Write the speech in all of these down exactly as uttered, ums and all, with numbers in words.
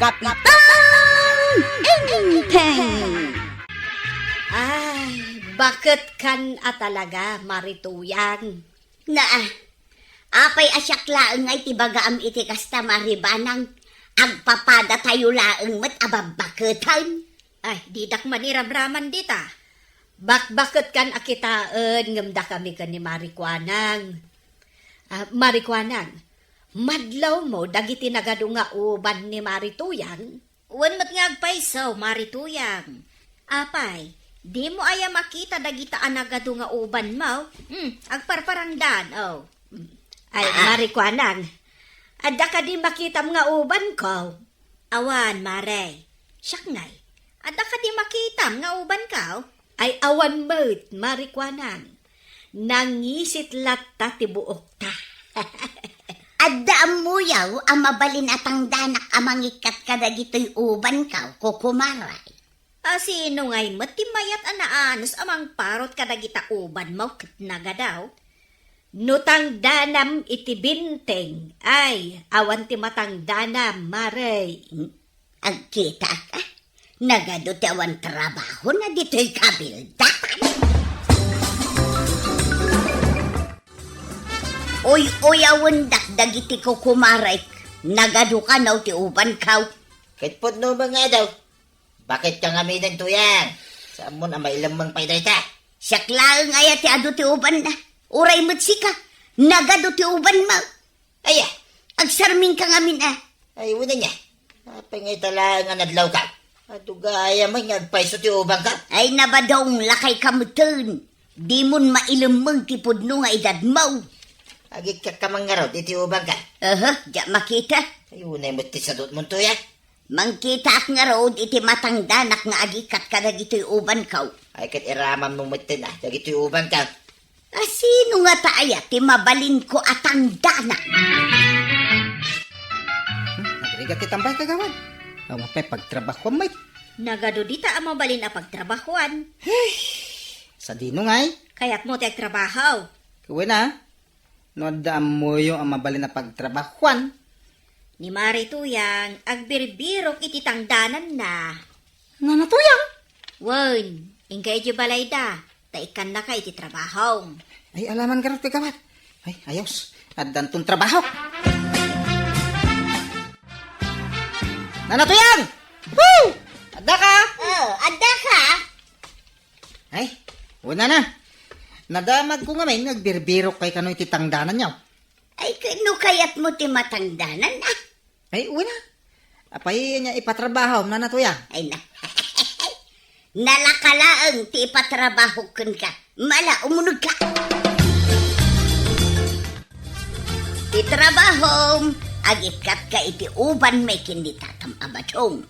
Kapitan Enteng. Ay, baket kan a talaga, Mari Tuyang. Naa, apay a siak laeng nga iti bagaam iti kasta, Mari Banang? Agpapadatayo laeng met a babbaketen. Ay, didak man iramraman dita. Bakbaket kan a kitaen ngem dakami ken ni Mari Kuanang. Ah, Mari Kuanang, madlawmo dagiti nagadu nga uban ni Mari Tuyang? Wen met nga agpayso, Mari Tuyang. Apay, dimo aya makita dagita a nagadu nga ubanmo? Hmm, agparparangdan, oh. Hmm. Ay, ah, Mari Kuanang, adda kadi makitam nga ubanko? Awan, Mare. Siak ngay, adda kadi makitam nga ubanko? Ay, awan met, Mari Kuanang. Nangisit latta ti buokta. Adda ammoyo a mabalin a tangdanak a mangikkat kadagitoy ubanko, kukumaray. A sino ngay met ti mayat a naanus a mangparot kadagita ubanmo ket nagadu? No tangdanam iti binteng, ay, awan ti matangdanam, Mare. Agkitaak, a? Nagadu ti awan trabahona ditoy kabildatan. Uy-uyawendak dagiti kukumarek. Nagadu kano ti ubanko? Ket pudno met nga adu. Baket ka ngamin, Tuyang? Saan mo na mailemmeng pay dayta? Siak laeng aya ti adu ti ubanna? Uray met sika, nagadu ti ubanmo. Aya, agsarming ka ngamin, a? Ay, wen ania. Apay nga ita laeng nga nadlawka? Adu gayam nga agpayso ti ubanka? Ay, nabadong, lakay ka meten. Dimon mailemmeng ti pudno nga idadmo. Agikkat ka man ngarud iti ubanka? Aha, diak makita. Ay, unay met ti sadutmon, Tuyang. Mangkitaak ngarud iti matangdanak nga agikkat kadagitoy ubanko. Ay, ket iramanmo metten, a, dagitoy ubanko. A sino ngata aya ti mabalinko a tangdanak? Hmm, agrigat ti tambay, kagawad. Awan pay pagtrabahuam met. Nagadu dita a mabalin a pagtrabahuan. Hey, sadino ngay? Kayatmo ti agtrabaho? Wen a. No adda ammoyo a mabalin a pagtrabahuan. Ni Mari Tuyang, agbirbirok iti tangdananna. Nana Tuyang? Wen, inka idiay balayda, ta ikkannaka iti trabaho. Ay, alaman garud, kagawad. Ay, ayos. Addanton trabaho. Nana Tuyang! Woo! Adda ka? Oh, adda ka? Ay, wen a. Nadamagko ngamin nga agbirbirok kay kano iti tangdananyo. Ay, ket no kayatmo ti matangdanan, a? Ay, wen a. Apay ania ipatrabahom, Nana Tuyang? Ay, na. Nalaka laeng ti ipatrabahok kenka. Mala, umunegka. Ti trabahom, agikkatka iti ubanmi ken ni tatam a badong.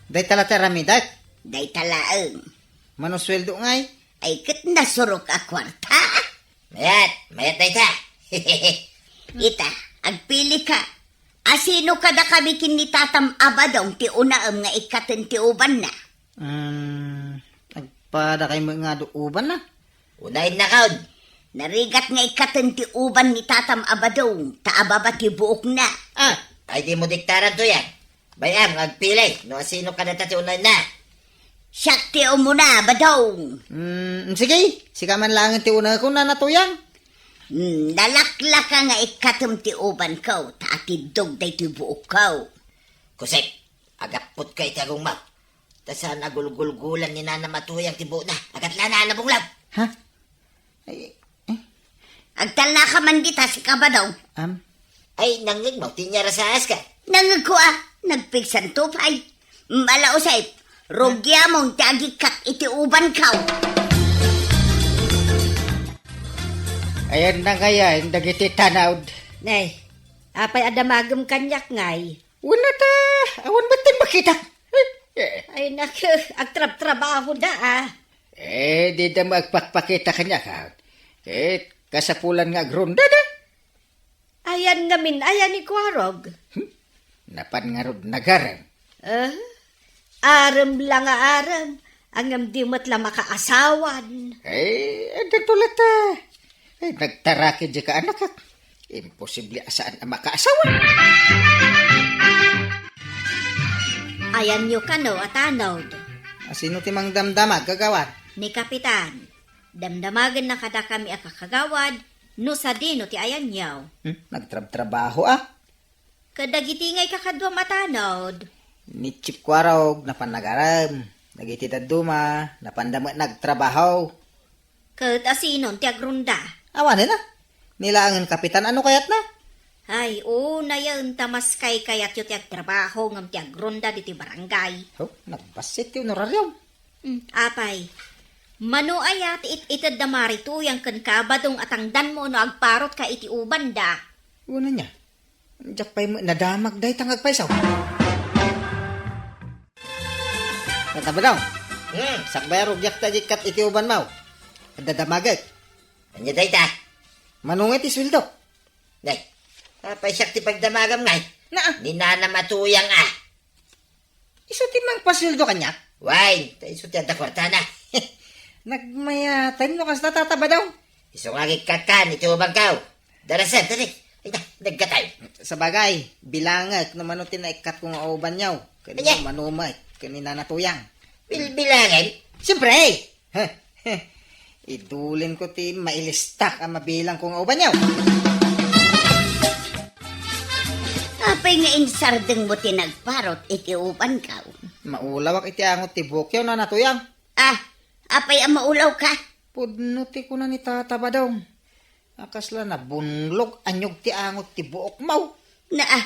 Dayta la ti aramidek? Dayta laeng. Mano sueldo ngay? Ay, ket nasurok a kuarta. Mayat, mayat dayta. Ita, agpilika. A sino kadakami ken ni tatam a badong ti unaem nga ikkaten ti ubanna? Um, agpadakay met nga adu ubanna? Unaennakon. Narigat nga ikkaten ti uban ni tatam a badong, ta ababa ti buokna. Ah, ay dimo diktaran, Tuyang. Bay-am nga agpili no asino kadata ti unaenna. Siak ti umuna, badong. Mm, sige, sika man laeng ti una, kuna, Nana Tuyang. Mm, nalaklaka nga ikkatem ti ubanko, ta atiddog daytoy buokko. Kusek, agapputka iti agongmo. Ta saan a gulgulgulan ni Nana Tuyang ti buokna. Agatla, Nana Bunglab. Ha? Ay, eh. Agtalnaka man dita, sika, badong. Am? Ay, nangngegmo ti inyarasaas ka? Nangngegko a, nagpigsanto pay. Mala, Josep, rugiamon ti agikkat iti ubanko. Ayan na ngayan, dagiti tanawd. Nay, apay a damagem kaniak, ngay? Wala ta, awan met ti makitak. Ay, nak, agtrabtrabaho da, a. Eh, dida mo agpakpakita kaniak, a. Eh, kasapulan nga agronda da. Ayan ngamin, ayan ni Kuarog. Hmm? Napan ngarud nagarem. Eh? Arem la nga arem. Ngem di met la makaasawan. Eh, adda tulata. Eh, nagtaraki di ka, anak, a. Imposible a saan a makaasawa. Ayanyo kano a tanod? A sino ti mangdamdamag, kagawad? Ni Kapitan. Damdamagenna kadakami a kakagawad no sadino ti ayanyo. Hmm, nagtrabtrabaho, a? Kadagiti ngay kakaduam a tanod? Ni Chief Kuarog, napan nagarem. Dagiti dadduma, napanda met nagtrabaho. Ket asinon ti agronda? Awanen a. Ni laengen kapitan, ano kayatna? Ay, unayen ta maskaykayatyo ti agtrabaho ngem ti agronda ditoy barangay. Oh, nagbassit ti honorario. Hmm, apay. Mano aya ti it-ited da Mari Tuyang ken Kabadong a tangdanmo no agparotka iti ubanda? Wen ania. Diak pay met nadamag dayta nga agpayso. Tata Badong. Hmm. Sakbay a rugiak ti agikkat iti ubanmo. Adda damagek. Ania dayta? Mano ngay ti sueldo? Nay, apay siak ti pagdamagam ngay? Naa. Ni Nanam a Tuyang a. Isu ti mangpasueldo kaniak? Wen, ta isu ti adda kuartana. Nagmayaten no kasta, Tata Badong. Isu nga agikkatka iti ubangko. Darasen, dali. Ay, da, nagkatay. Sabagay, bilangek no mano ti naikkatko nga ubanyo. Ken no mano met ken ni Nana Tuyang. Bilbilangen? Siyempre! Idulinko ti mailistak a mabilangko nga ubanyo. Apay nga insardengmo ti nagparot iti ubanko? Maulawak iti angot ti buokyo, Nana Tuyang. Ah, apay a maulawka? Pudno ti kuna ni Tata Badong. A kasla nabunglog a niog ti angot ti buokmo. Naa,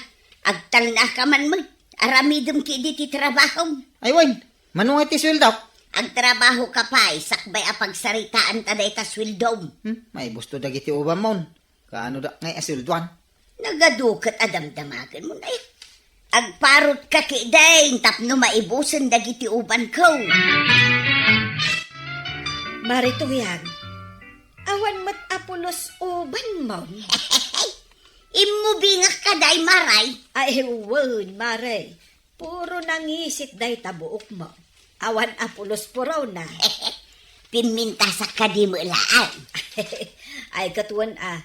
agtalnaka man met. Aramidem ketdi ti trabahom. Ay wen, mano ngay ti sueldok? Agtrabahoka pay sakbay a pagsaritaanta dayta sueldom. Hmm, maibusto dagiti ubanmon. Kaano dak ngay a sueldoan? Nagadu ket a damdamagenmo, nay. Agparotka ketdin tapno maibusen dagiti ubanko. Mari Tuyang, awan met a pulos ubanmo? Immubingak kadi, Mari. Ay, wen, Mari. Puro nangisit dayta buokmo. Awan a pulos purona. Pimmintasak kadi met laeng. Ay, ket wen a,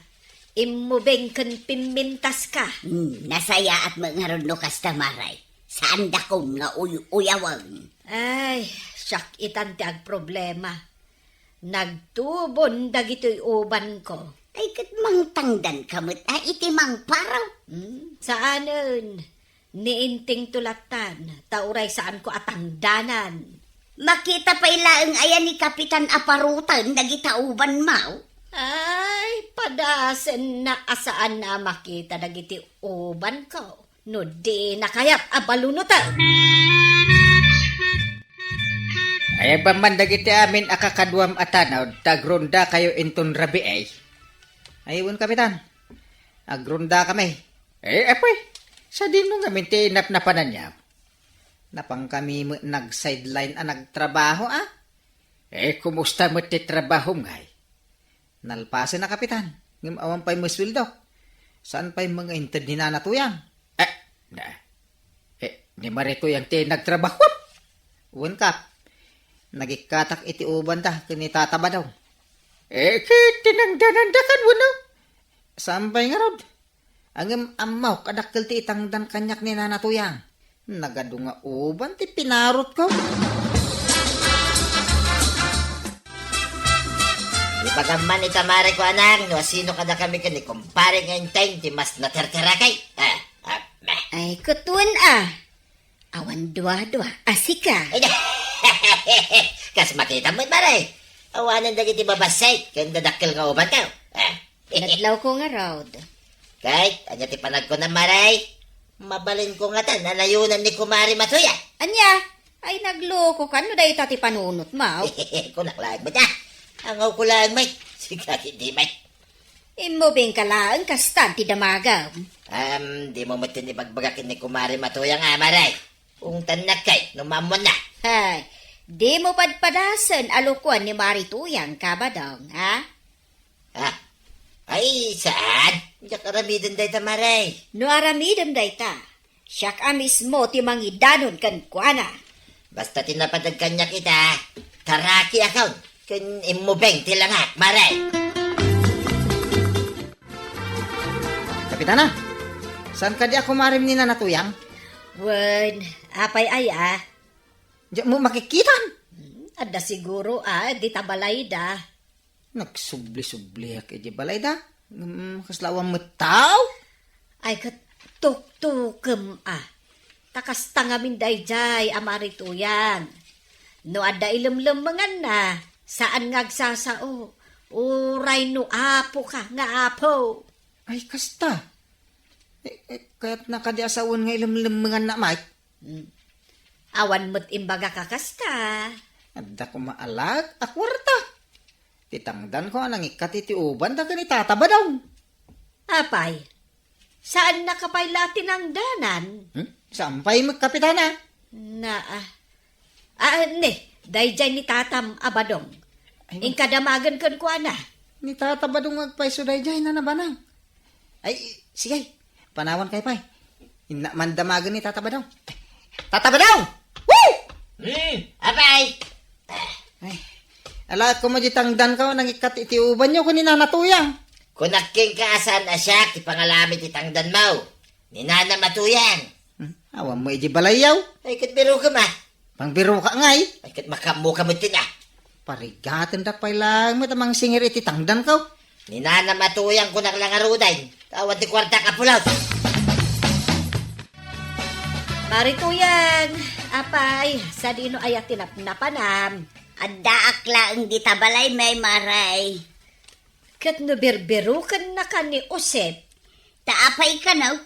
immubing ken pimmintaska. Hmm, nasayaat met ngarud no kasta, Mari. Saandakon nga uy-uyawen. Ay, siak itan ti agproblema. Nagtubon dagitoy ubanko. Ay, ket mangtangdanka met a iti mangparo. Hmm, saanen. Ni Inting to lattan, ta uray saanko a tangdanan. Makita pay laeng aya ni Kapitan a paroten dagita ubanmo? Ay, padasenna a saan a makita dagiti ubanko no dina kayat a balunoten. Ayaban man dagiti amin a kakaduam a tanod ta agrondakayo inton rabii. Ay, wen, Kapitan. Agrondakami. Eh, apay, sadino ngamin ti napnapananyo? Napankami met nag-sideline a nagtrabaho, a? Eh, kumusta met ti trabahom ngay? Nalpasen a, Kapitan, ngem awan pay masueldo. Saan pay mangainted ni Nana Tuyang? Eh, na, eh, ni Mari Tuyang ti nagtrabaho? Wen, Kap. Nagikkatak iti ubanda ken ni Tata Badong. Eh, ket tinangdananda kan wenno? Saan pay ngarud? Ngem ammok a dakkel ti itangdan kaniak ni Nana Tuyang. Nagadu nga uban ti pinarotko. Ibagam man ita, Mari, kuanang, no asino kadakami ken ni kumpare nga Enteng ti mas naterterakay. Ah, ah, meh. Ay, ket wen a. Awan duadua a sika. Kas makitam met, Mari. Awanen dagiti babassit ken dadakkel nga ubanko. Ah. Nadlawko ngarud. Kay, ania ti panagkunam, Mari? Mabalinko ngatan a nayonan ni Kumari Matuya. Ania? Ay, naglokokan no dayta ti panunotmo. Kunak laeng met a. Angawko laeng met. Sika ketdi met. Immubingka laeng kastan ti damagem. Am, dimo met ti ibagbaga ken ni Kumari Matuyang a, Mari. Ungtannak kay no maammoanna. Hay, dimo padpadasen a lokoen ni Mari Tuyang, Kabadong, ha? Ah, ay, saan? Diak aramiden dayta, Mari. No aramidem dayta, siak a mismo ti mangidanon kenkuana. Basta ti napadag kaniak ita, tarakiakon ken immubing ti langak, Mari. Kapitana, saan kadi a kumarem ni Nana Tuyang? Wen, apay aya? Diak mo makikitam? Hmm, adda siguro, ah, dita balayda. Nagsubli-subliak iti balayda. Hmm, kasla awan met tao? Ay, ket tuktukem, ah. Ta kasta ngamin daydiay a Mari Tuyang. No adda ilemlemmenganna, saan nga agsasao. Uray no apoka nga apo. Ay, kasta. Eh, eh, kayatna kadi a sawen nga ilemlemmenganna, Mike? Hmm. Awan met imbagak a kasta. Adda koma alag a kuarta. Ti tangdanko a nangikkat iti ubanda ken ni Tata Badong. Apay, saannaka pay la a tinangdanan? Hmm? Saan pay met, Kapitana? Na, ah. Ah, ne, daydiay ni Tatam a Badong. Ay, inka damagen kenkuana. Ni Tata Badong agpayso daydiay na nabanag. Ay, sige, panawankayo pay. Innak man damagen ni Tata Badong. Tata Badong! Woo! Hmm, apay? Ay, ala, koma di tangdanko a nangikkat iti ubanyo ken ni Nana Tuyang. Kunak kenka a saan a siak ti pangalami ti tangdanmo. Ni Nana Matuyang. Hmm, awan mo iti balayyo? Ay, ket birokem, ah. Pangbirokak ngay? Ay, ket makaammoka met ti na. Parigatendak pay laeng met a mangsingir iti tangdanko. Ni Nana Matuyang, kunak la ngaruden. Ta awan ti kuartak a pulos. Mari Tuyang, apay, sadino aya ti napnapanam? Addaak laeng dita balay, Mari. Ket no birbirokennaka ni Josep? Ta apay kano?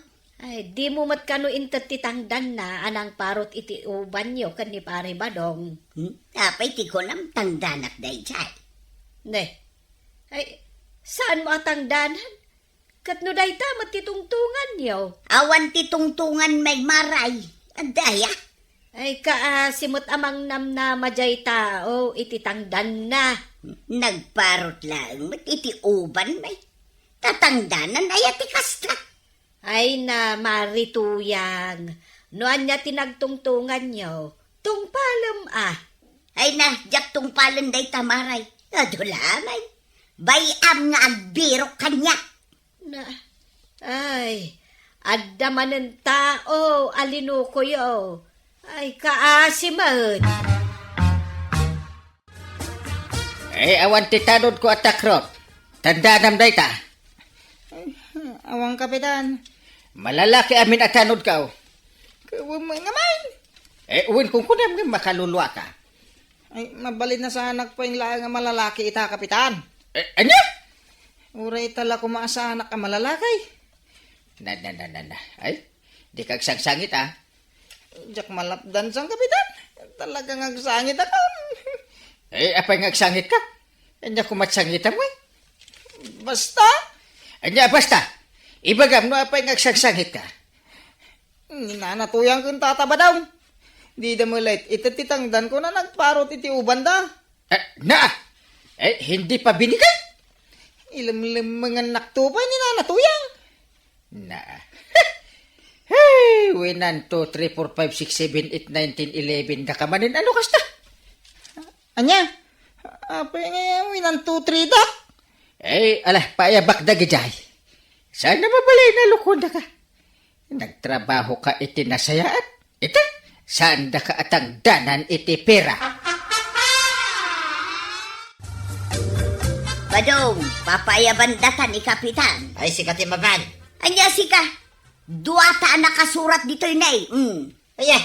Ay, dimo met kano inted ti tangdanna a nangparot iti ubanyo ken ni Pari Badong? Hmm? Apay ti kunam, tangdanak daydiay? Ne. Ay, saanmo a tangdanan? Ket no dayta met ti tungtonganyo? Awan ti tungtongan, Mari. Adda aya? Ay, kaasi met a mangnamnama diay tao iti tangdanna. Nagparot laeng met iti uban, Mari. Ta tangdanan aya ti kasta? Ay na, Mari Tuyang, no ania ti nagtungtonganyo, tungpalem a. Ay na, diak tungpalen dayta, Mari. Adu la, Mari. Bay-am nga agbirok kaniak. Na, ay, adda manen tao a linukoyo. Ay, kaasi met. Eh, awan ti tanodko a takrot. Tandanam dayta. Ay, awan, Kapitan. Malalaki amin a tanodko. Kawan mo nga man. Eh, wen kunkunam nga makaluluaka. Ay, mabalin a saanak pay laeng a malalaki ita, Kapitan. Eh, ania? Uray ita la koma a saanak a malalaki. Na, na, na, na, na. Ay, dika agsangsangit, ah. Diak malapdan san, Kapitan. Talaga nga agsangit ako. Eh, apay nga agsangitka? Ania koma ti sangitam, eh? Basta. Ania, basta? Ibagam no apay nga agsangsangitka. Ni Nana Tuyang ken Tata Badong. Dida met la ited ti tangdanko a nangparot iti ubanda. Eh, na! Eh, hindi pa binigay? Ilemlemmengannakto pay ni Nana Tuyang. Na. Hey, winan two, three, four, five, six, seven, eight, nine, ten, eleven, daka manen, ano kasta? Ania? Apay nga winan two, three, dak? Eh, ala, paayabak dagidiay. Saan na mabalin a lukondaka? Nagtrabahoka iti nasayaat. Ita, saandaka a tangdanan iti pera. Badong, papaayaban data ni Kapitan. Ay, sika ti mapan. Ania sika? Duata a nakasurat ditoy, nay. Mm. Aya,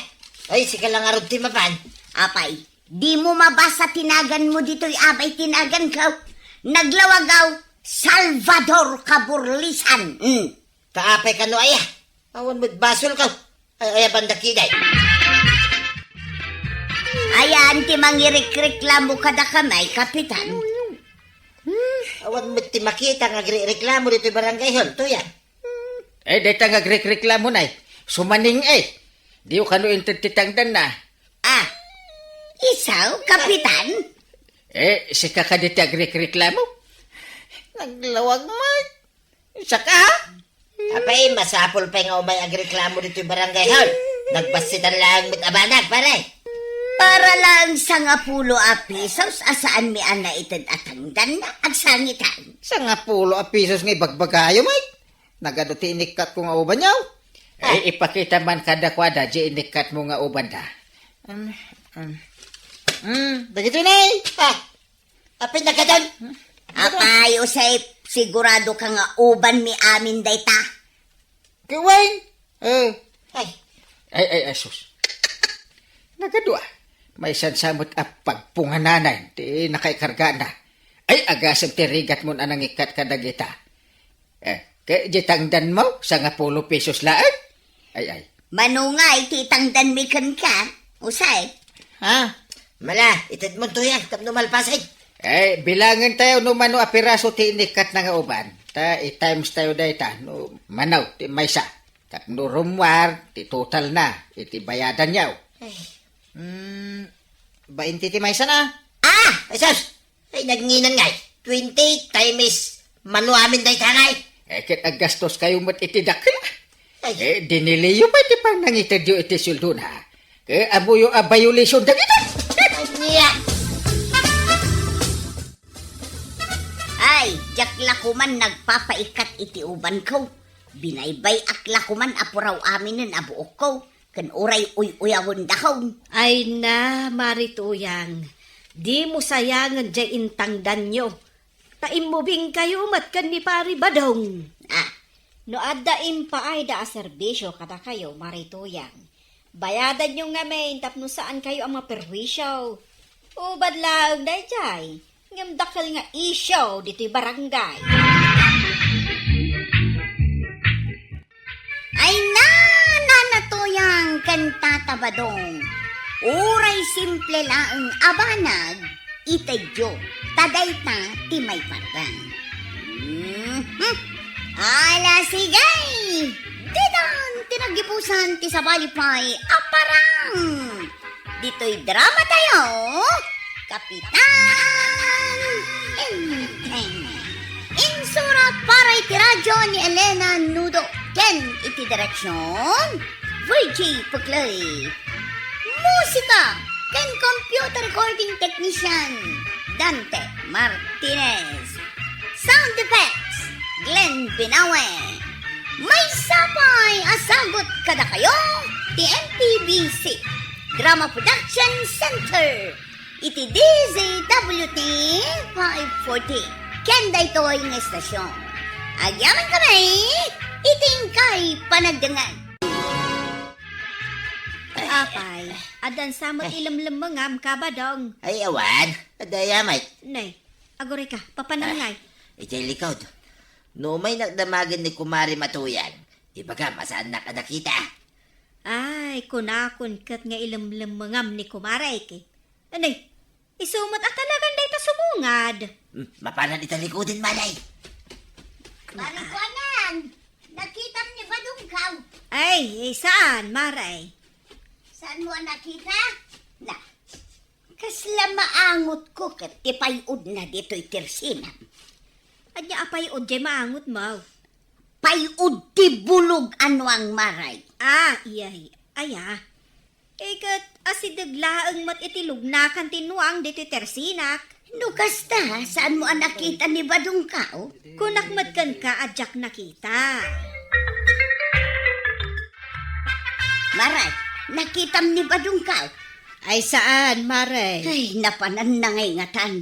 ay, sika la ngarud ti mapan. Apay, dimo mabasa ti naganmo ditoy, abay, ti naganko? Naglawagaw, Salvador Caburlisan. Mm. Ta apay kano aya? Awan met basolko. Ay, aya banda kiday. Ayan ti mangirikreklamo kadakami, Kapitan. Awan met ti makita nga agrireklamo ditoy barangay hall, Tuyang. Eh, dayta nga agrireklamo, nay. Sumaning, eh. Diyo kano inted ti tangdanna. Ah, isu, Kapitan? Eh, sika kadi ti agrireklamo? Naglawag met. Saka? Apay, masapul pay nga umay agreklamo ditoy barangay hall. Nagbassitan laeng met a banag, pare. Para laeng sangapulo a pisos a saanmi a naited a tangdanna, agsangitan. Sangapulo a pisos nga ibagbagayo, Mike? Nagadu ti inikkatko nga ubanyo. Ay, ipakita man kadakuada, di inikkatmo nga ubanda. Um, um. Hmm, dagitoy, Nay. Ah, apin na kadon? Apay, Josep, sigurado ka nga uban mi amin dayta? Kawain. Eh. Ay. Ay, ay, ay, sus. Nagadua. Maysa sa met a pagpungananan ti nakaikargana. Ay, agasem ti rigatmon a nangikkat kadagita. Eh, kay di tangdanmo, sangapulo pesos laeng? Ay, ay. Mano ngay ti itangdanmi kenka, Jose? Ha? Mala, itedmon tuya, tapno malpasen. Eh, bilangen tayo no mano a piraso ti inikkat na nga uban. Ta i-times tayo dayta, no mano ti maysa. Tapno rummuar ti total na iti bayadan yaw. Ay. Mm, bainte ti maysa na. Ah! Ay, sus! Ay, nagnginan ngay. Twenty times mano amin dayta ngay. Eh, ket aggastos kayo met iti dakkel. Ay. Eh, diniliyo pay ti pannangitedyo iti sueldona. Eh, amoyo a violation dagita. Ania? Ay, diak la koman nagpapaikkat iti ubanko. Binaybay-ak la koman a puraw aminen a buokko. Ken uray uy-uyawendakon. Ay na, Mari Tuyang, dimo sayangen jay intangdanyo. Ta immubingkayo met ken ni Pari Badong. Ah. No adda impaayda a serbisio kadakayo, Mari Tuyang, bayadanyo ngamin tapno saankayo a maperwisio. Ubad laeng dayjay, ngem dakkel nga isyu ditoy barangay. Ay na, Nana Tuyang ken Tata Badong. Uray simple laeng a banag, itedyo, ta dayta ti maiparang. Mhm. Ala, sige! Ditan ti naggibusan ti sabali pay a parang. Ditoy drama tayo, Kapitan Enteng. Insurat para iti radyo ni Elena Nudo ken iti direksyon, Virgie Puclay. Musika ken computer recording technician, Dante Martinez. Sound effects, Glenn Binawe. Maysa pay a sagut kadakayo ti M P B C Drama Production Center iti D Z W T five forty. Ken daytoy nga estasyon, agyamankami iti inkay panagdengngeg. Apay, addan sa met ilemlemmengam, Kabadong? Ay, awan. Adda aya met. Nay, agurayka, papanam ngay. Idiay likod. No umay nakdamagen ni Kumare Matuyang, ibagam a saannak a nakita. Ay, kunakon ket nga ilemlemmengam ni Kumarek. Anay, isu met a talagan dayta sumungad. Hmm, mapanan ita likoden, Mare. Mare Kuanan, nakitam ni Badongkaw? Ay, eh, saan, Mare? Saanmo a nakita? Na, kasla maangotko ket ti pay-odna ditoy tersinam. Ania a pay-od jay maangotmo? Pay-od ti bulog a nuang, Mare. Ah, iyay. Aya. Eh, ket asideg laeng met iti lugnakan ti nuang ditoy tersinak. No kasta, saanmo a nakita ni Badongkaw? Kunak met kenka a diak nakita. Mare, nakitam ni Badongkaw? Ay, saan, Mare? Ay, napananna ngay ngatan.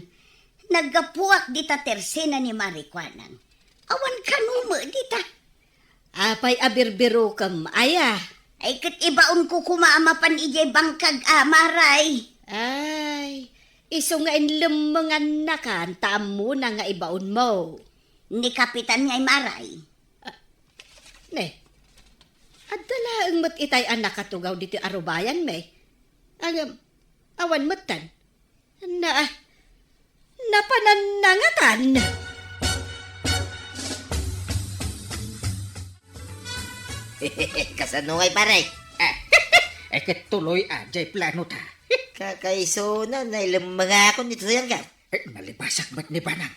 Naggapuak dita tersina ni Mare Kuanan. Awan kano met dita. Apay a birbirokem, aya? Ay, ket ibaonko koma a mapan idiay bangkag a, Mare. Ay, isu nga inlemmengannakan ta ammona nga ibaonmo. Ni Kapitan ngay, Mare. Ah, ne, adda laeng met itay a nakatugaw ditoy arubayanmi. Ngem, awan metten. Na, napanannangatan. Kasano ngay, pare? Eh, ket tuloy a, jay plano ta. Kakaisuna, nailemmengakon ni Tuyang ka. Eh, nalibasak met ni Banang.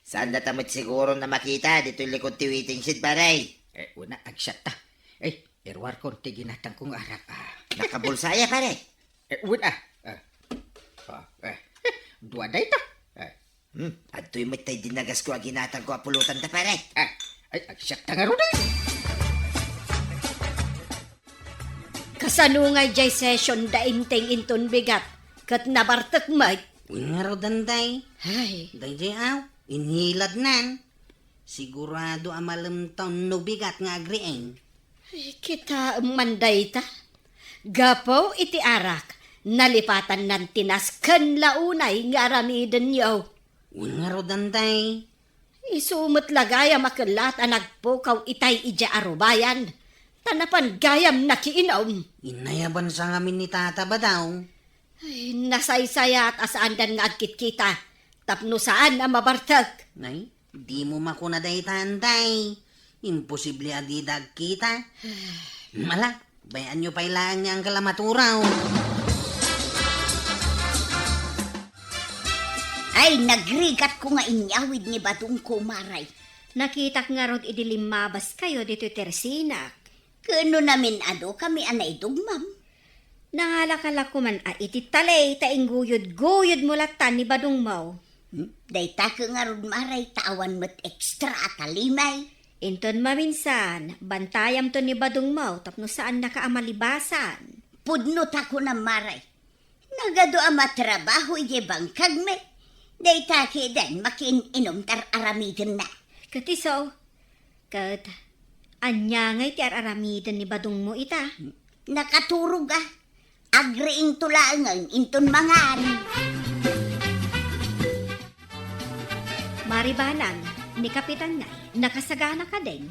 Saan data met siguro na makita ditoy likod ti waiting shed, pare? Eh, una, agsiat ta. Eh, iruarkon ti ginatangko nga arak, ah. Nakabulsa aya, pare? Eh, wen, ah. Ah. Ah, eh. Dua dayta. Eh. Hmm, adtoy met tay dinagasko a ginatangko a pulutan ta, pare. Ah, ay, agsiat ta ngarud, eh. Sano ngay jay session da Enteng inton bigat ket nabartek met? Ngarud, Anday. Ay. Dayjay aw, inhiladnan. Sigurado a malemtaw no bigat nga agriing. Ay, kitaem man dayta. Gapu iti arak, nalipatannan ti nasken la unay nga aramidenyo. Wen ngarud, Anday. Isu met la gayam a kellat a nagpukaw itay idiay arubayan, ta napan gayam nakiinum. Inayabansa ngamin ni Tata Badaw. Ay, nasaysayat a saandan nga agkitkita, tapno saan a mabartek. Nay, dimo makuna dayta, Anday. Imposible a dida agkita. Ala, bay-anyo pay laeng ni Angkel a maturaw. Ay, nagrigatko nga inyawid ni Badong, Kumaray. Nakitak ngarud idi limmabaskayo ditoy tersinak. Ken no namin-adukami a naidugmam. Nangalaka la koman a iti taley ta ingguyod-guyodmo latta ni Badongmo. Hmm? Dayta ket ngarud, Maray, ta awan met extra a talimay. Inton maminsan, bantayamto ni Badongmo tapno saannaka a malibasan. Pudno ta kunam, Maray. Nagadu a matrabaho idiay bangkagmi. Dayta ketdin makiin-inum ti ar-aramidenna. Ket isu, ket ania ngay ti ar-aramiden ni Badongmo ita? Nakaturog a. Agriingto laengen inton mangan. Maribalan, ni Kapitan ngay, nakasagana kadin?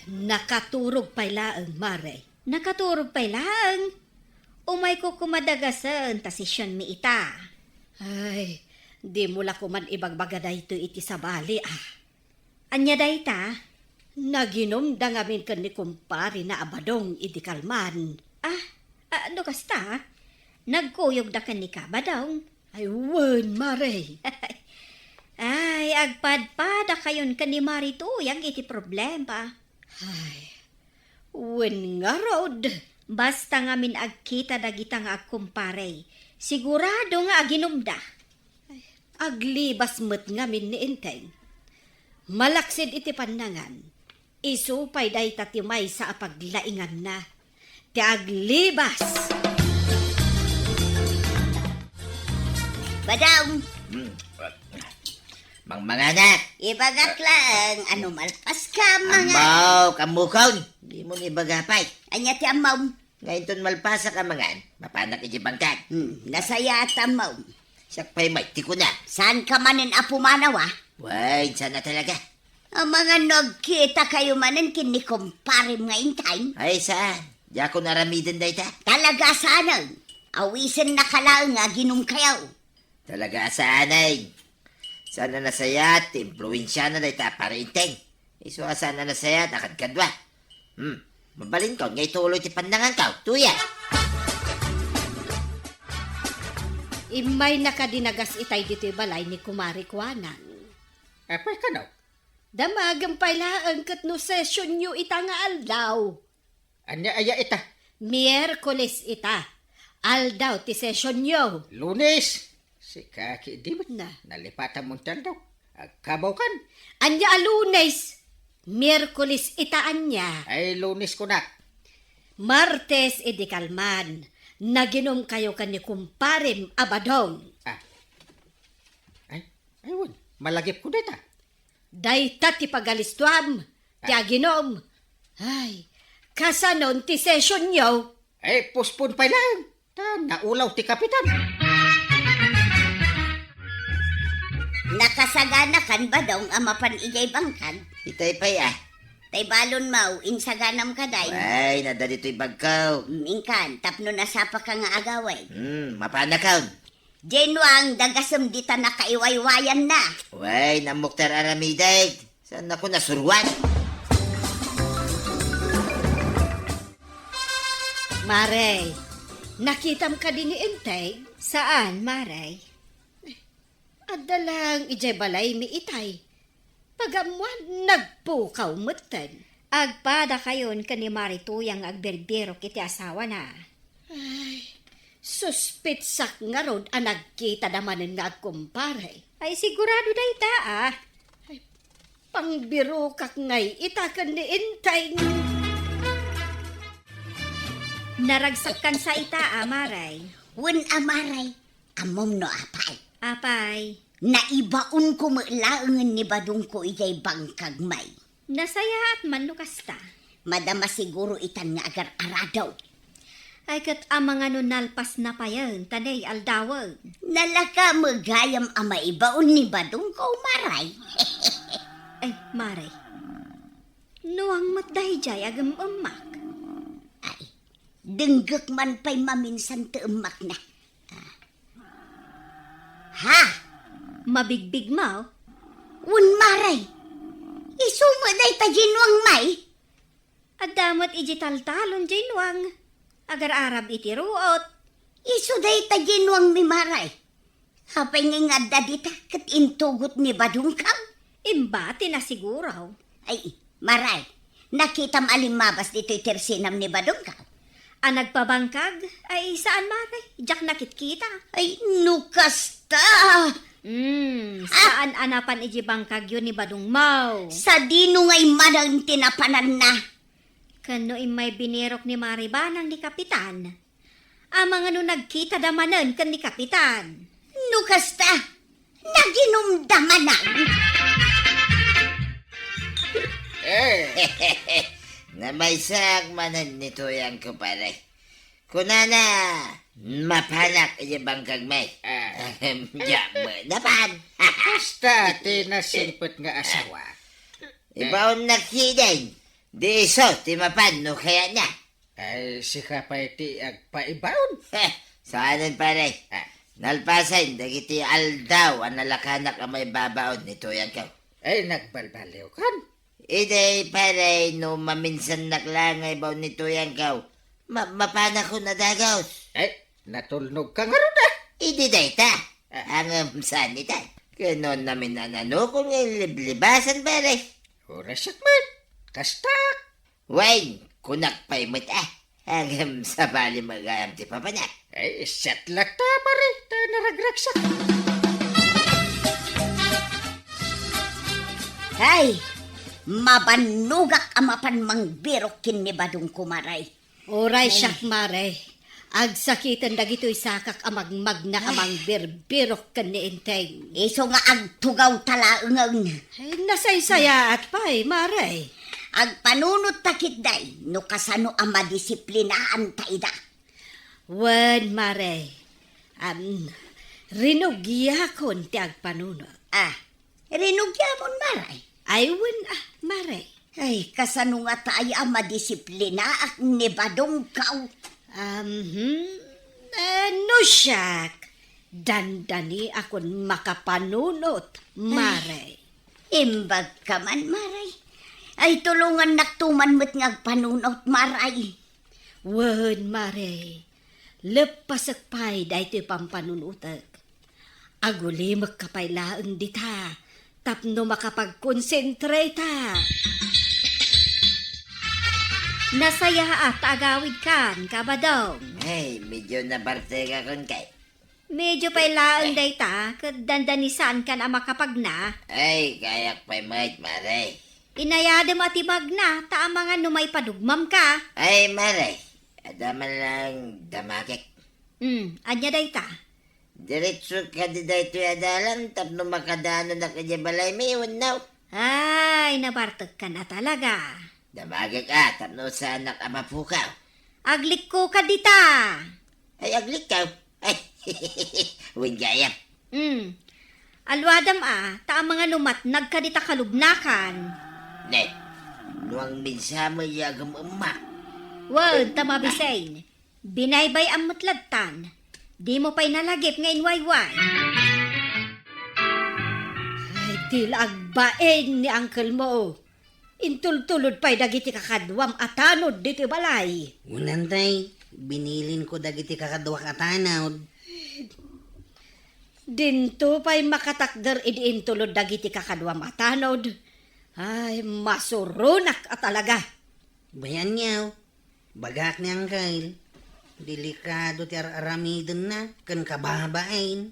Nakaturog pay laeng, Mare. Nakaturog pay laeng? Umayko koma dagasen ta sesionmi ita. Ay, dimo la koman ibagbaga daytoy iti sabali, a. Ania dayta? Naginumda ngamin ken ni kumparena a Badong idi kalman. Ah, ah, no kasta, nagkuyogda ken ni Kabadong? Ay, wen, Mare. Ay, agpadpadakayon ken ni Mari Tuyang iti problema. Ay, wen ngarud. Basta ngamin agkita dagita nga agkumpare, sigurado nga aginumda. Aglibas met ngamin ni Enteng. Malaksid iti pannangan, isu pay dayta ti maysa a paglainganna, ti aglibas. Badong! Hmm. Mangmanganak! Ibagak laeng a no malpaska, mangan. Ammo, kammukon! Di mo ni ibaga pay. Ania ti ammom? Nga inton malpasak a mangan, mapanak idiay bangkag. Hmm, nasayaat, ammom. Siak pay met ti kuna. Saanka manen a pumanaw, a? Wen, saan a talaga. Amangan no agkitakayo manen ken ni kumparem nga Enteng? Ay, saan. Diakon aramiden dayta. Talaga a saanen. Awisennaka laeng nga aginumkayo. Talaga a saanen. Saan a nasayaat ti impluensiana dayta a Pare Enteng. Isu a saan a nasayaat a kadkadua. Hmm, mabalinko nga ituloy ti pannanganko, Tuyang. Immaynaka dinagas itay ditoy balay ni Kumare Kuanang. Apay kano? Damagem pay laeng ket no sesionyo ita nga aldaw. Ania aya ita? Miyerkules ita. Aldaw ti sesionyo. Lunes. Sika ketdi met. Na. Nalipatam ti aldaw. Agkabawkan. Ania a Lunes? Miyerkules ita ania? Ay, Lunes kunak. Martes idi kalman. Naginumkayo ken ni kumparem a Badong. Ah. Ay, ay, wen. Malagipko dayta. Dayta ti pagalistuam, ti Ah. aginum. Ay, kasanon ti sesionyo? Eh, postpone pay laeng. Ta naulaw ti kapitan. Nakasaganakan, Badong, a mapan idiay bangkag? Itay pay, a. Tay balonmo, insaganam kadi. Ay, nadda ditoy bagko. Mm, inkan, tapno nasapaka nga agawid. Hmm, mapanakon. Genuang, dagasem dita nakaiwaywayanna. Way, nammok ti ar-aramidek. Saannako nasuruan. Mare, nakitam kadi ni Enteng? Saan, Mare? Adda lang idiay balaymi itay. Pag-ammoan, nagpukaw metten. Agpadakayon ken ni Mari Tuyang nga agbirbirok iti asawana. Ay, suspitsak ngarud a nagkitada manen nga agkumpare. Ay, sigurado dayta, a. Ay, pangbirokak ngay ita ken ni Enteng. Naragsakkan sa ita, a, Maray. Wen, a, Maray. Ammom no apay? Apay? Naibaonko met laengen ni badongko idiay bangkag, May. Nasayaat man no kasta. Madama siguro itan nga agar-arado. Ay, ket amangan no nalpasna payen, ta nay aldawen. Nalaka met gayam a maibaon ni badongko, Maray. Ay, Maray. Nuang met daydiay agem-emmak. Ay, denggek man pay maminsan ti emmakna. Ah. Ha? Mabigbigmo? Wen, Maray. Isu met dayta diay nuang, May. Adda met idiay taltalon diay nuang. Agar-arab iti ruot. Isu dayta diay nuang, Maray. Apay nga adda dita ket intugot ni badongko? Imbati na siguro. Ay, Maray, nakitam a limmabas ditoy tersinam ni badongko? A nagpabangkag? Ay, saan, Maray. Diak nakitkita. Ay, no kasta! Hmm, saan a napan idiay bangkagyo ni badongmo? Sadino ngay manen ti napananna? Ken no immay binirok ni Maray Banang ni Kapitan, amangan no nagkitada manen ken ni Kapitan. No kasta, naginumda manen. Eh, namaysaak manen ni tuyangko, pare. Kunana, mapanak idiay bangkag, May. Ah. Diak met napan. Kasta ti nasingpet nga asawa. Ibaonnak ketdin. Di isu ti mapan no kayatna. Ay, sika pay ti agpaibaon. Heh, saanen, pare. Ah. Nalpasen dagiti aldaw a nalakanak a maibabaon ni tuyangko. Ay, nagbalbaliwkan. Idi, pare, no maminsannak la nga ibaon ni tuyangko, ma-, mapanakon a dagus. Ay, natulnogka ngarud, ah. Idi dayta. Ah. Ngem saan ita. Ket no namin a nanukon nga inliblibasan, pare. Uray siak met. Kastak. Wen, kunak pay met, ah. Ngem sabali met gayam ti papanak. Ay, siak latta, pare, ta naragragsak. Hay, mabannogak a mapan mangbirok ken ni badongko, Maray. Uray siak, Maray. Agsakiten dagitoy sakak a magmagna a mangbirbirok ken ni Enteng. Isu nga agtugawta laengen. Ay, nasaysayaat pay, Maray. Agpanunotta ketdi no kasano a madisiplinaanta ida. Wen, Maray. Am, rinugiakon ti agpanunot. Ah, rinugiamon, Maray? Ay, wen, ah, Maray. Ay, kasano ngata a madisiplinaak ni badongko? Ahem. Eh, no siak, dandaniakon makapanunot, Maray. Imbagka man, Maray. Ay, tulongannakto man met nga agpanunot, Maray. Wen, Maray. Leppasek pay daytoy pampanunotek. Agulimekka pay laeng dita tapno makapagkonsentrata. Nasayaat ta agawidkan, Kabadong. Ay, medyo nabartekakon kay. Medyo pay laeng dayta, ket dandanisaankan a makapagna. Ay, kayak pay met, Maray. Inayadem a ti magna, ta amangan no maipadugmamka. Ay, Maray, adda man lang damagek. Hmm, ania dayta? Diretso kadi daytoy a dalan tapno makadanon idiay balaymi wenno? Ay, nabartekkan a talaga. Damagek a tapno saannak a mapukaw. Aglikko ka dita. Ay, aglikko? Ay, wen gayam. Hmm. Aluadam a, ta amangan no matnag ka dita kalubnakan. Ne, no agminsa met ya agem-emmak. Wen, ta mabisin. Binaybay-am met lattan. Dimo pay nalagip nga inwayway. Ay, di la agbain ni uncle mo. Intultulod pay dagiti kakaduam a tanod ditoy balay. Wen, tay, binilinko dagiti kakaduak a tanod. Dinto pay makatakder idi intulod dagiti kakaduam a tanod. Ay, masuronak a talaga. Bay, aniaw, bagak ni Angkel, delikado ti ar-aramidenna ken kababain.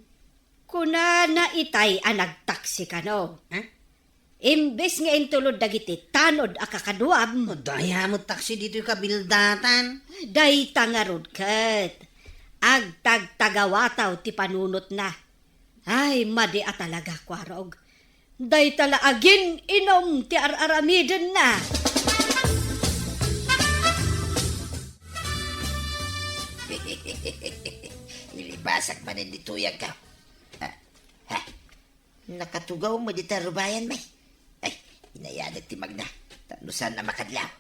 Kunana itay a nagtaksi kano. Ha? Imbes nga intulod dagiti tanod a kakaduam. Dayta met taksi ditoy kabildatan. Dayta ngarud ket agtagtagawataw ti panunotna. Ay, madi a talaga, Kuarog. Dayta la agin-inum ti ar-aramidenna. Ilibasak manen ni Tuyangko. Ha? Ha? Nakatugaw met dita rubayan, may. Ay, inayanak ti magna. Tapno saan a makadlaw.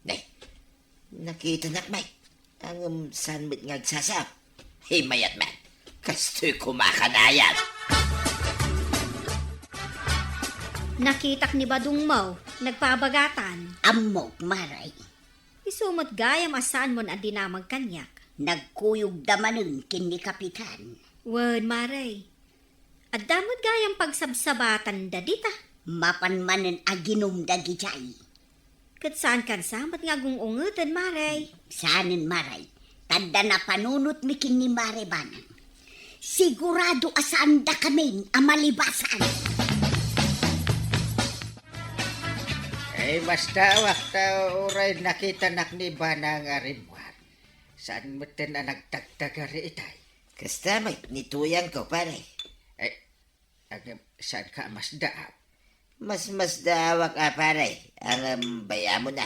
Nay, nakitanak, may. Ngem saan met nga agsasao. Himayat met. Kastoy kumakanayan. Nakitak ni Badong mo, nagpabagatan. Ammok, Maray. Isu met gayam a saan mon a dinamag kaniak. Nagkuyogda manen ken ni Kapitan. Wen, Maray. Adda met gayam pagsabsabatanda dita. Mapan manen aginum dagijay. Ket saankan sa met nga agung-ungeten, Maray. Saanen, Maray. Ta adda napanunotmi ken ni Maray Banang. Sigurado a saandakamin a malibasan. Ay, masdaawak ta uray nakitanak ni Banang a rimmuar. Saan metten a nagtagtagari itay? Kasta met ni Tuyangko, pare. Ay, Agem, saanka a masdaaw? Masmasdaawak a, pare. Ngem bay-amon a.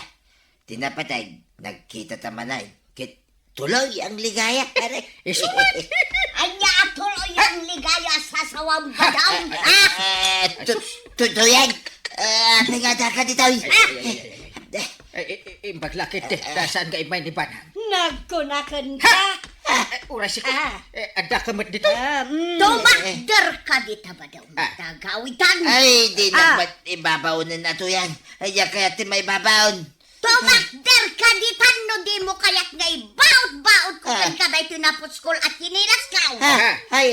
Ti napateg, nagkitata manen. Ket tuloy ang ligaya, pare. Isu met! Ania a tuloy ang ligaya, sasawam, Badong? Ah! Eh, tu-, tu-, Tuyang! Ah, apay nga addaka ditoy? Ay, ay, ay, ay, ay. Eh, eh, eh, imbag la ket, eh, ta saanka immay ni Banang? Nagkunakenka. Ha? Eh, uray sika. Ah. Eh, addaka met ditoy? Ah, mm. Tumakderka dita, Badong. Ah. Tagawitan. Ay, di na met ibabaonen a, Tuyang. Ay, diak kayat ti maibabaon. Tumakderka ditan no dimo kayat nga ibaot-baot ko kenka daytoy napuskol a tsinilasko. Ah. Ay,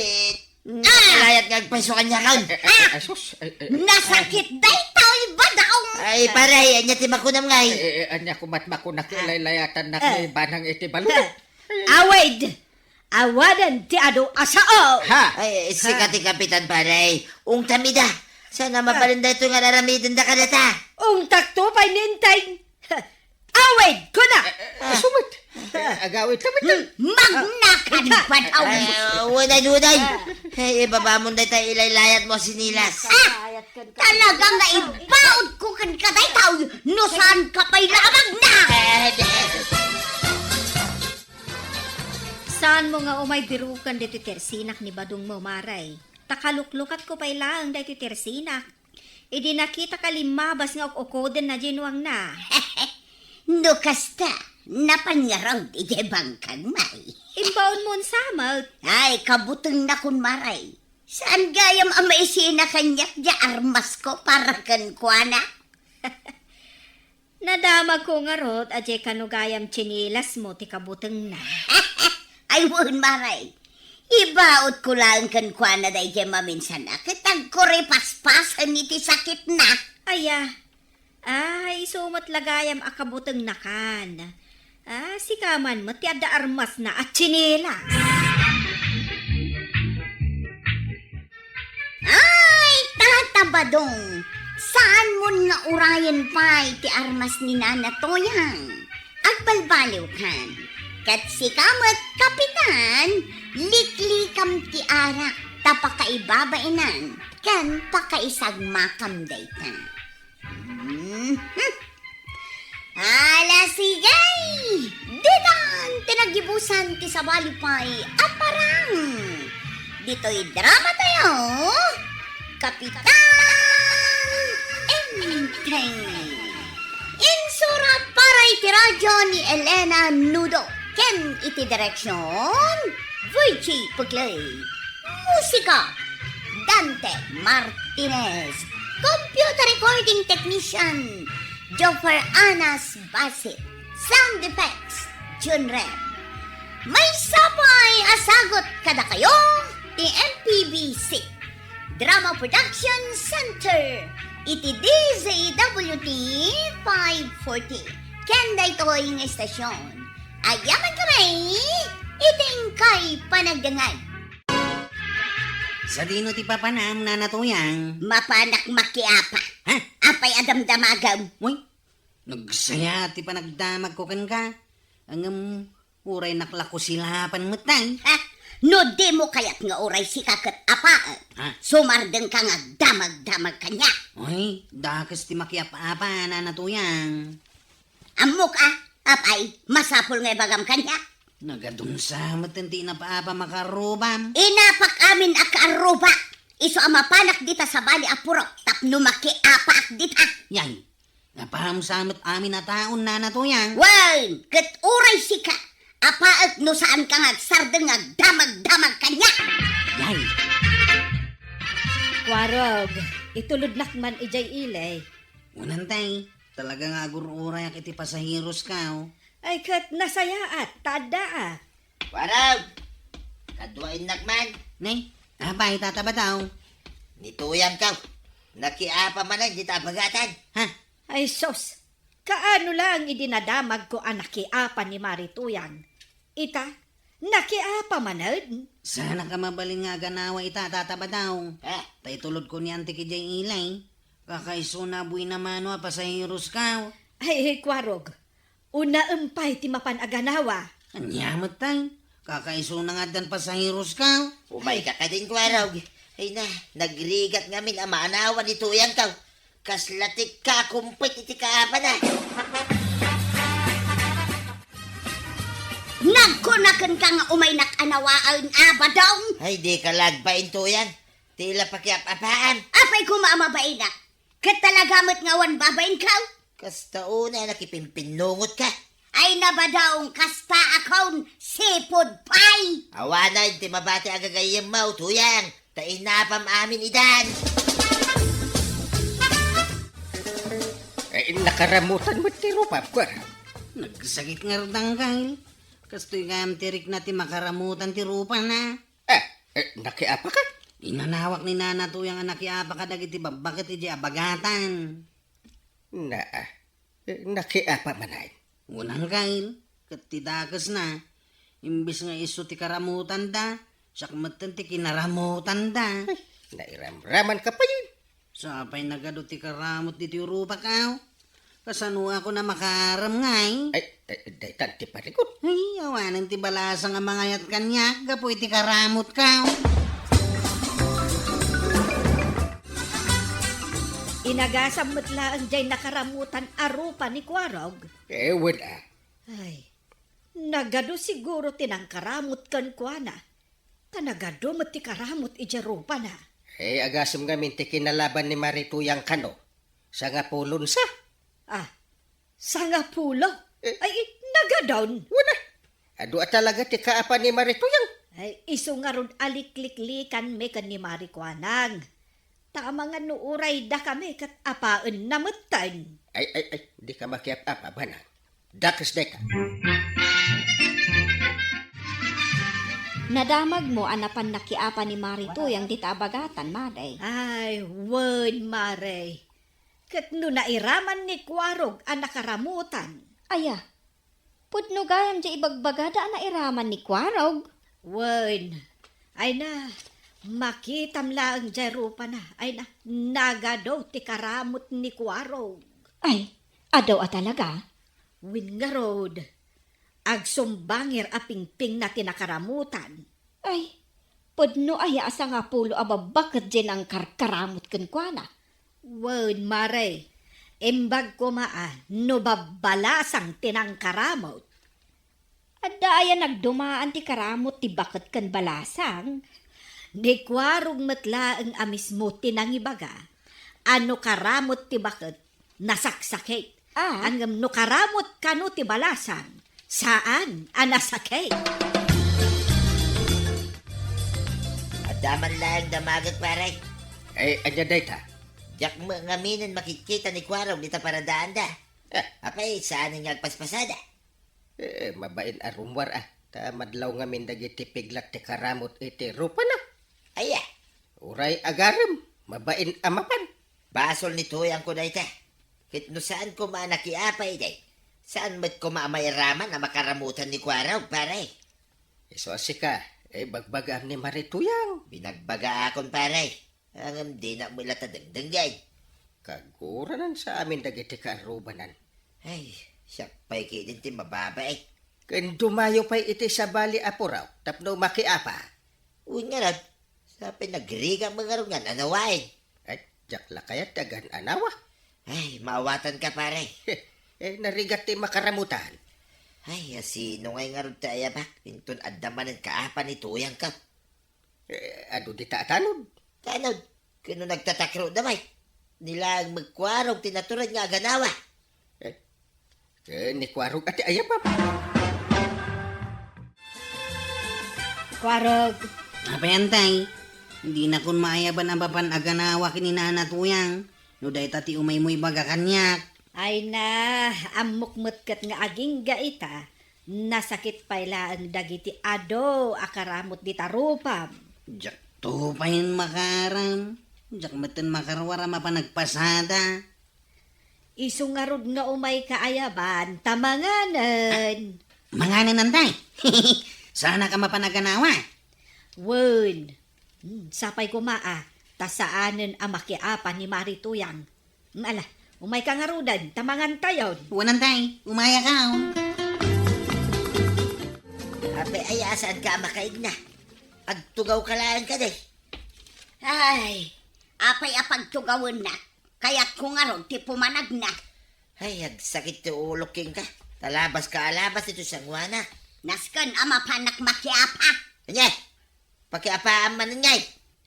Nakalayat nga agpayso kaniakon. Eh, eh, eh, sus, eh, eh. Nasakit daytoy, Badong. Ay, pare, ania ti makunam ngay? Eh, eh, ania koma ti makunak, ilaylayatannak ni Banang iti balud. Awaden ti adu a sao. Ha? Ay, sika ti kapitan, pare. Ungtam ida. Saan a mabalin daytoy nga ar-aramidenda kadata? Ungtakto pay ni Enteng. Awid, kuna! Eh, eh, isu met. Eh, agawid ta met. Hmm, magnakan, Badong. Ay, uday, uday. Eh, ibabamon dayta ilaylayatmo a sinilas. Ah! Talaga nga ibaod ko kenka dayta, no saanka pay la a magna. Eh, di- Saanmo nga umay biruken ditoy tersinak ni Badong mo, Maray? Ta kaluklukatko pay laeng daytoy tersinak. Idi nakitak a limmabas nga uk-ukoden na dinuangna. No kasta, napan ngarud idiay bangkang, may. Imbaonmon sa met. Ay, kabutengnakon, Maray. Saan gayam a maisina kaniak diay armasko para kenkuana? Nadamagko ngarud a diay kano gayam tsinilasmo ti kabutengna. Ay, wen, Maray. Ibaotko laeng kenkuana daydiay maminsana ket agkuripaspasen iti sakitna. Aya. Ay, isu met la gayam a kabutengnakan. Ah, sika man met ti adda armasna a tsinilas. Ay, Tata Badong, saanmon nga urayen pay ti armas ni Nana Toyang. Agbalbaliwkan. Ket sika met, Kapitan, liklikam ti arak ta pakaibabaenan ken pakaisagmakam dayta. Mhm. Ala, sige! Ditan ti naggibusan ti sabali pay a parang ditoy drama tayo, Kapitan Enteng. Insura para iti radyo ni Elena Nudo ken iti direksyon, Virgie Puglay. Musika, Dante Martinez. Computer recording technician, Joffer Anas Basit. Sound effects, Jun Rem. Maysa pay a sagut kadakayo ti M P B C Drama Production Center iti D Z W T five forty. Ken daytoy nga istasyon, agyamankami iti inkay panagdengngeg. Sadino ti papanam, Nana Toyang? Mapanak makiapa. Ha? Apay a damdamagam? Uy, nagsaya ti panagdamagko kenka. Ngem, uray naklako silapan met tay. Ha? No dimo kayat nga uray sika ket apaek, Ha? sumardengka nga agdamagdamag kaniak. Uy, dakes ti makiap-apa, Nana Tuyang. Ammok a, apay, masapul nga ibagam kaniak. Nagadunsa met ti inap-apa makarrubam. Inapak amin a karruba. Isu a mapanak dita sabali a purok tapno makiapaak dita. Yay, napamsa met amin a taon, Nana Tuyang. Wen, ket uray sika, apaek no saanka nga agsardeng nga agdamagdamag kaniak. Yay. Kuarog, itulodnak man idiay ili. Unan tay, talaga nga agur-urayak iti pasaheroska, oh. Ay, ket nasayaat, ta addaak. Kuarog! Kaduaennak man. Ne, apay, Tata Badaw? Ni Tuyangko. Nakiapa manen dita a bagatan. Ha? Ay, sus! Kaano laeng idi nadamagko a nakiapa ni Mari Tuyang? Ita, nakiapa manen? Saan ka mabalin nga aganawa ita, Tata Badaw? Ha? Ta itulodko ni Antik idiay ili. Kakaisuna a buina mano a pasaheroska. Ay, Kuarog, unaem pay ti mapan a ganawa. Ania met tay? Kakaisuna nga addan pasaheroska. Umayka kadin, Kuarog. Ay na, nagrigat ngamin a maanawa ni Tuyangko. Kasla ti kakumpit iti kaapana. Nagkunakenka nga umaynak a nawaen, a Badong? Ay, dika la agbain, Tuyang. Ti la pakiap-apaam. Apay koma a mabainak? Ket talaga met nga awan babainko? Kasta unay a nakipimpinungotka. Ay na, Badong, kasta akon sipud pay. Awanen ti mabati a gagayyemmo, Tuyang, ta inapam amin idan. Eh, nakaramutan met ti rupam, Kuarog. Nagsakit nga rudanggal. Kastoy gayam ti rikna ti makaramutan ti rupana. Eh, eh, nakiapaka? Inanawak ni Nana Tuyang a nakiapa kadagiti babbaket idiay a bagatan. Naa, eh, nakiapa manen? Unan kail, ket ti dakesna, imbes nga isu ti karamutanda, siak metten ti kinaramutanda. Ay, nairamramanka pay. Sapay nagadu ti karamut ditoy rupak, aw? Kasanoakon a makaarem ngay? Ay, ay, daytan ti parigot. Ay, awanen ti balasang a mangayat kaniak gapu iti karamutko. Inagasam met laeng jay nakaramutan a rupa ni Kuarog. Eh, wen a. Ay, nagadu siguro ti nangkaramut kenkuana. Ta nagadu met ti karamut idiay rupana. Eh, agasem ngamin ti kinalaban ni Mari Tuyang kano. Sangapulon sa. Ah, sangapulo? Eh. Ay, nagadun. Wen a. Adu a talaga ti kaapa ni Mari Tuyang. Ay, isu ngarud a likliklikanmi ken ni Mari Kuanang. Ta amangan no uray dakami ket apaenna metten. Ay, ay, ay, dika makiap-apa, Banag. Dakes dayta. Nadamagmo a napan nakiapa ni Mari Tuyang dita a bagatan, Mare. Ay, wen, Mare. Ket no nairaman ni Kuarog a nakaramutan. Aya, pudno gayam jay ibagbagada a nairaman ni Kuarog. Wen, ay na, makitam laeng jay rupana. Ay na, nagadu ti karamut ni Kuarog. Ay, adu a talaga? Wen ngarud, agsumbangir a pingpingna ti nakaramutan. Ay, pudno aya a sangapulo a babbaket jay nangkarkaramut kenkuana? Wen, Mare, imbag koma a no babbalasang ti nangkaramut. Adda aya nagdumaan ti karamut ti baket ken balasang? Ni Kuarog met laeng a mismo ti nangibaga a no karamut ti baket, nasaksakit. Ah. Ngem no karamut kano ti balasang, saan a nasakit. Adda man laeng damagek, pare. Eh, ania dayta? Diak met ngaminen makitkita ni Kuarog dita paradaanda. Eh. Apay, saan nga agpaspasada? Eh, mabain a rummuar, ah. Ta madlaw ngamin dagiti piglat ti karamut iti rupana. Aya? Uray agarem, mabain a mapan. Basol ni Tuyangko dayta. Ket no saan koma a nakiapa idi, saan met koma a mairaman a makaramutan ni Kuarog, pare. Isu a sika, eh, bagbagaam ni Mari Tuyang. Binagbagaakon, pare. Ngem dinak met latta dengdenggen. Kaguranan sa amin dagiti kaarrubanan. Ay, siak pay ketdin ti mababain. Ken dumayo pay iti sabali a puraw tapno makiapa. Wen ngarud, sapay nagrigat met ngarud nga nanawaen. Ay, diak la kayat ti agan-anawa. Ay, maawatanka, pare. Eh, narigat ti makaramutan. Ay, asino ngay ngarud ti ayabak? Inton adda manen kaapa ni tuyangko. Eh, adu dita a tanod? Tanod. Ken no nagtatakroda met, ni laeng met Kuarog ti natured nga aganawa. Eh, eh, ni Kuarog a ti ayabam. Kuarog. Apay, Antay? Dinakon maayaban a mapan aganawa ken ni Nana Tuyang. No dayta ti umaymo ibaga kaniak. Ay na, ammok met ket nga agingga ita. Nasakit pay laeng dagiti adu a karamut dita rupam. Diakto pay makaram. Diak metten makaruar a mapanagpasada. Isu ngarud nga umayka ayaban, ta manganen. Manganen, Antay? Saanak a mapan aganawa? Wen. Hmm, sapay koma a, ta saanen a makiapa ni Mari Tuyang. Hmm, ala, umayka ngaruden, ta mangantayon. Wen, Antay, umayaka. Apay aya a saanka a makaigna? Agtugawka laeng kadi. Ay, apay a pagtugawennak? Kayatko ngarud ti pumanagna. Ay, agsakit ti ulok kenka. Talabaska a labas iti sanguana. Nasken a mapanak makiapa. Ania? Pakiapaam manen ngay?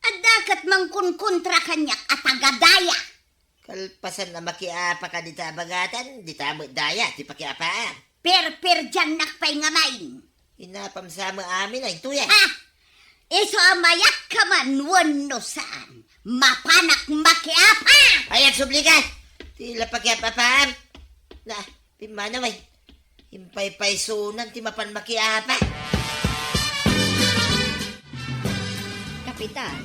Adda ket mangkonkontra kaniak a taga-daya. Kalpasan a makiapa ka dita a bagatan, dita met daya ti pakiapaam. Perperdiannak pay ngamin. Inapam sa met amin a intoyen. Ha? Isu a mayakka man wenno saan, mapanak makiapa! Ay, agsubli ka! Ti la pakiap-apaam. Na, pimmanaw ay. Impaypaysunan ti mapan makiapa. Kapitan,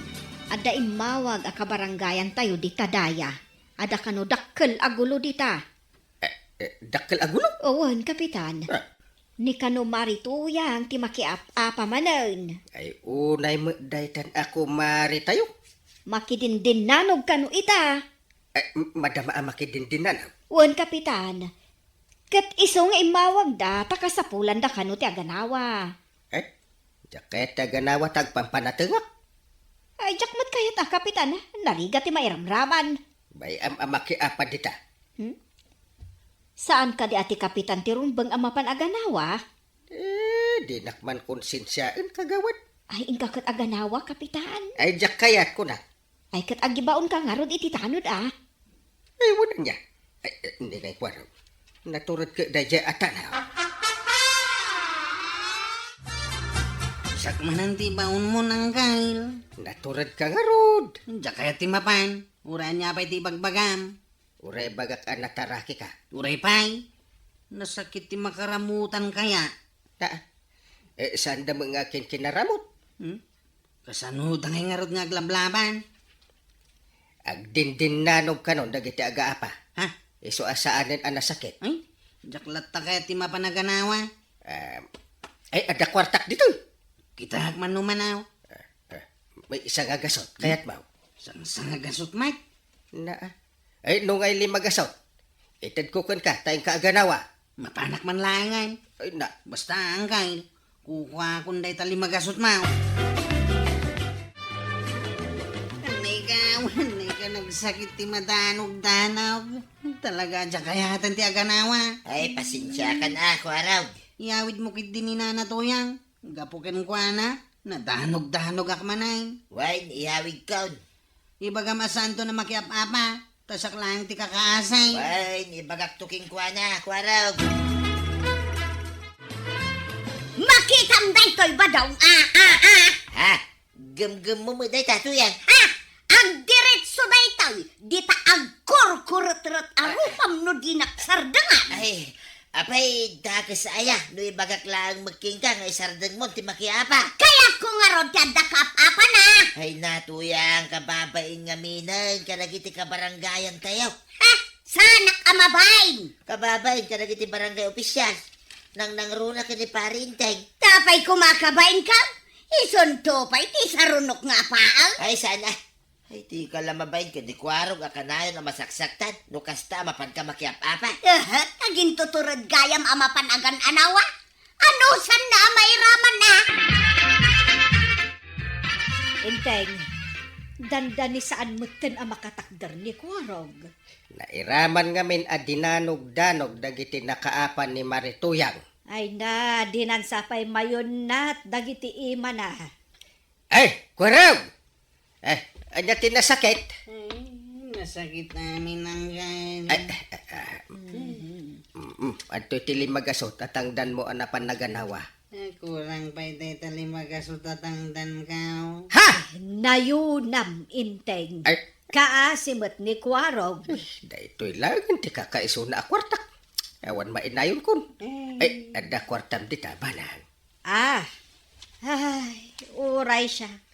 adda immawag a kabarangayantayo dita daya. Adda kano dakkel a gulo dita. Eh, eh, dakkel a gulo? Wen, Kapitan. Ah. Ni kano Mari Tuyang ti makiap-apa manen. Ay, unay met daytan a kumaritayo. Makidindinnanog kano ita. Eh, m-, madama a makidindinnanog? Wen, Kapitan. Ket isu nga immawagda, ta kasapulanda kano ti aganawa. Eh, diak kayat ti aganawa ta agpampanatengak. Ay, diak met kayat a, Kapitan. Narigat ti mairamraman. Bay-am a makiapa dita. Hmm? Saan kadi a ti kapitan ti rumbeng a mapan aganawa? Eh, dinak man konsensiaen, kagawad. Ay, inka ket aganawa, kapitan. Ay, diak kayat, kuna. Ay, ket agibaonka ngarud iti tanod, a. Ay, wen ania. Ay, eh, hindi na ikuan. Natured ket daydiay a tanaw. Sakmanan ti baonmo, Angkel. Natured ka ngarud. Diak kayat ti mapan. Uray ania pay ti ibagbagam. Uray ibagak a natarakika. Uray pay. Nasakit ti makaramutan kaya. Ta, eh, saanda met nga kinakinaramut? Hmm? Kasano dangay ngarud nga aglablaban? Agdindinnanog kanon dagiti agaapa. Ha? Isu a saanen a nasakit. Ay, diak latta kayat ti mapan aganawa. Ah, ay, adda kuartak ditoy. Kitaak man no manaw. Ah, ah, may isa nga gasot. Hmm? Kayat mo? Sang, sang nga gasot, Mike? Naa. Ay, no ngay lima gasot, itedko kenka, ta inka aganawa. Mapanak man laengen. Ay, na. Basta, Angkel, kukuakon dayta lima gasot mo. Anay ka, anay ka, nagsakit ti madanog-danog. Talaga, diak kayatan ti aganawa. Ay, pasensiakan a, Kuarog. Iyawidmo ketdi ni Nana Tuyang. Gapu kenkuana, nadanog-danogak manen. Wen, iyawidkon. Ibagam a saanton a makiap-apa, ta siak laeng ti kakaasi. Wen, ibagakto kenkuana, Kuarog. Makitam daytoy, Badong, a, a, a. Ha? Gemgemmo met dayta, Tuyang. Ha? Agdiretso daytoy, dita agkurkuretret a rupam no dinak sardengan. Ay, apay, dakes aya, no ibagak laeng met kenka nga isardengmon ti makiapa. Kayatko ngarud ti adda kaap-apana. Ay, na, Tuyang, kababain ngaminen kadagiti kabarangayantayo. Ha? Saanak a mabain? Kababain kadagiti barangay official. Nangnangruna ken ni Pari Enteng. Apay koma kabainka? Isunto pay ti sarunok nga apaang. Ay, saan a. Ay, dika la mabain ken ni Kuarog a kanayon a masaksaktan no kasta a mapanka makiap-apa. Aha, agintutured gayam a mapan agan-anawa? Anusanna a mairaman a? Enteng, dandanisaan metten a makatakder ni Kuarog. Nairaman ngamin a dinanogdanog dagiti nakaapa ni Marituyang. Ay na, dinan sa pay mayunnat dagiti imana. Ay, Kuarog! Eh, ania ti nasakit? Hmm, nasakit amin ang gayam. Ay, eh, eh, eh, mm, mm, adtoy ti lima gasut a tangdanmo a napan naganawa. Eh, kurang pay dayta lima gasut a tangdanko. Ha? Nayunam, Enteng. Ay. Kaasi met ni Kuarog. Ay, daytoy laeng ti kakaisuna a kuartak. Awan mainayonkon. Eh. Ay, adda kuartam dita, Banang. Ah. Ay, uray siak.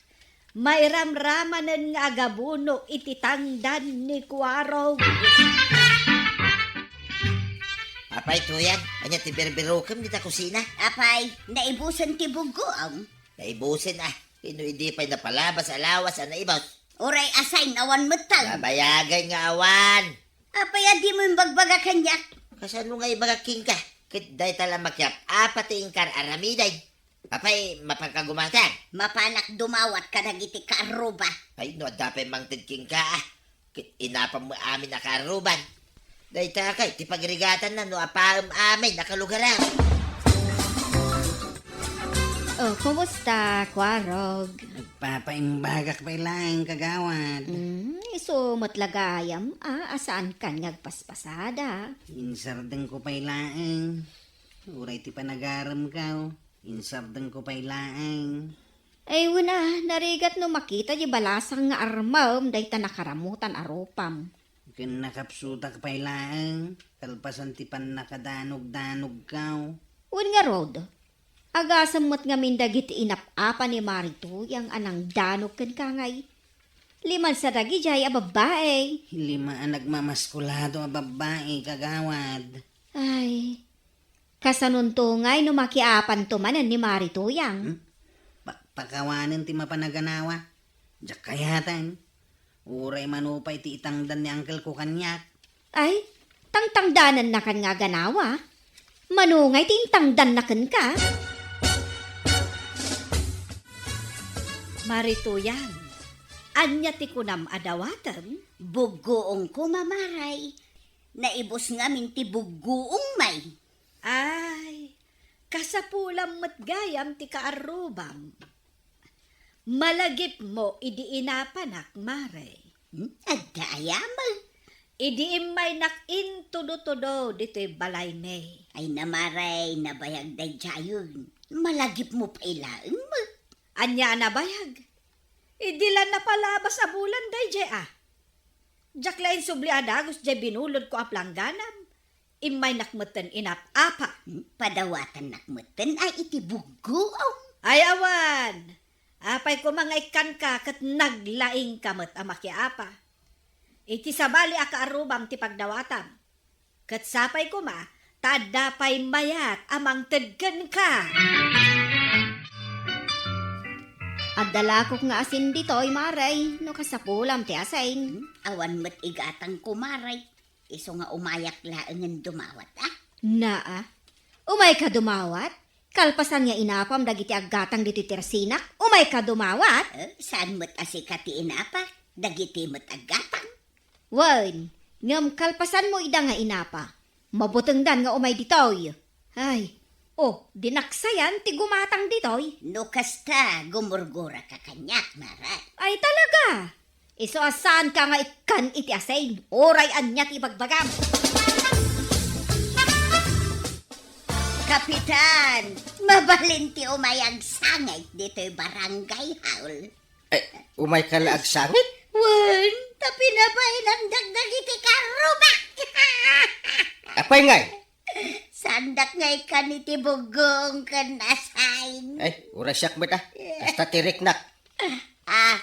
Mairamramanen nga agabuno iti tangdan ni Kuarog. Apay, Tuyang, ania ti birbirukem dita kusina? Apay, naibusen ti buggoam. Naibusen, ah. Ino idi pay napalabas a lawas a naibus? Uray assign awan metten. Nabayagay nga awan. Apay a dimo imbagbaga kaniak? Kasano nga ibagak kenka? Ket dayta la makiap-apa ti inkar aramiden. Apay, mapanka gumatang? Mapanak dumawat kadagiti kaarruba. Ay, no adda pay mangted kenka, ah. Ket inapam met amin a kaarruban. Dayta kay ti pagrigatanna no apaem amin a kalugaram. Oh, kumusta, Kuarog? Nagpapaimbagak pay laeng, kagawad. Mm, isu met la gayam, ah, a saankan nga agpaspasada. Insardengko pay laeng. Uray ti panagaremko, insardengko pay laeng. Ay, wen a, narigat no makita di balasang nga armem dayta nakaramutan a rupam. Ken nakapsutak pay laeng, kalpasan ti pannakadanogdanogko. Wen ngarud, agasem met ngamin dagiti inap-apa ni Marituyang a nangdanog kenka ngay. Liman sa dagidiay a babbai. Lima a nagmamaskulado a babbai, kagawad. Ay, kasanonto ngay no makiapanto manen ni Marituyang? Hmm? Pa-, pakawanen ti mapan a ganawa. Diak kayaten. Uray mano pay ti itangdan ni angkelko kaniak. Ay, tangtangdanannakan nga ganawa. Mano ngay ti intangdanna kenka? Marituyang, ania ti kunam a dawatem? Buggoong koma, Maray. Naibus ngamin ti buggoong, may. Ay, kasapulam met gayam ti kaarrubam. Malagipmo idi inapanak, Mare. Hmm? Adda aya met? Idi immaynak intudotudo ditoy balaymi. Ay na, Mare, nabayag daydiayen. Malagipmo pay laeng met. Ania a nabayag? Idi la napalabas a bulan daydiay a. Diak la insubli a dagus diay binulodko a plangganam. Immaynak metten inap-apa. Hmm, padawatannak metten a iti buggoom. Ay awan! Apay koma nga ikkanka ket naglaingka met a makiapa. Iti sabali a kaarrubam ti pagdawatam. Ket sapay koma, ta adda pay mayat a mangted kenka. Adda lakok nga asin ditoy, Mare, no kasapulam ti asin. Hmm, awan met igatangko, Mare. Isu nga umayak laengen dumawat, a? Naa. Umayka dumawat? Kalpasan nga inapam dagiti aggatang ditoy tersinak, umayka dumawat? Eh, saan met a sika ti inapak? Dagiti met aggatang. Wen, ngem kalpasanmo ida nga inapa, mabutengdan nga umay ditoy. Ay, oh, dinaksayan ti gumatang ditoy. No kasta, gumurguraka kaniak, Mare. Ay, talaga? Isu a saanka nga ikkan iti asin, uray ania ti ibagbagam. Kapitan, mabalin ti umay agsangit ditoy barangay hall. Eh, umayka la agsangit? Wen, ta pinabainandak dagiti karrubak. Apay ngay? Saandak nga ikkan iti buggoong ken asin. Ay, uray siak met, a. Kasta ti riknak. Ah,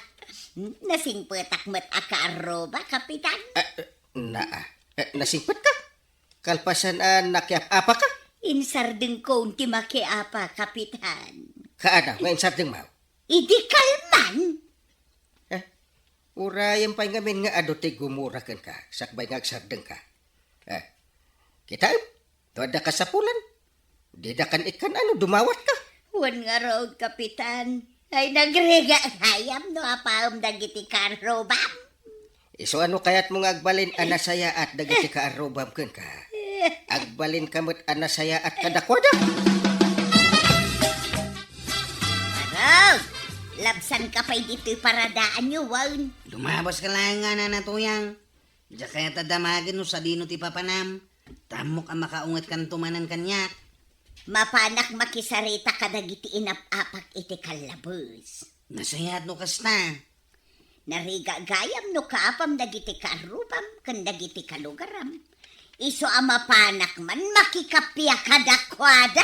nasingpetak met a kaarruba, Kapitan? Ah, naa. Eh, nasingpetka? Kalpasan a nakiap-apaka? Insardengkon ti makiapa, Kapitan. Kaano nga insardengmo? Idi kalman. Eh, Urayem pay ngamin nga adu ti gumura kenka, sakbay nga agsardengka. Eh, kitaem, no adda kasapulan, dida kan ikkan-an no dumawatka. Wen ngarud, Kapitan. Ay, nagrigat gayam no apaem dagiti kaarrubam. Isu a no kayatmo nga agbalin a nasayaat dagiti kaarrubam kenka, agbalinka met a nasayaat kadakuada. Arog, labsanka pay ditoy paradaanyo, wen. Lumabaska laeng, Nana Tuyang. Diak kayat a damagen no sadino ti papanam. Ta ammok a makaungetkanto manen kaniak. Mapanak makisarita kadagiti inap-apak iti kallabes. Nasayaat no kasta. Narigat gayam no kaapam dagiti kaarrubam ken dagiti kalugaram. Isu a mapanak man makikappia kadakuada.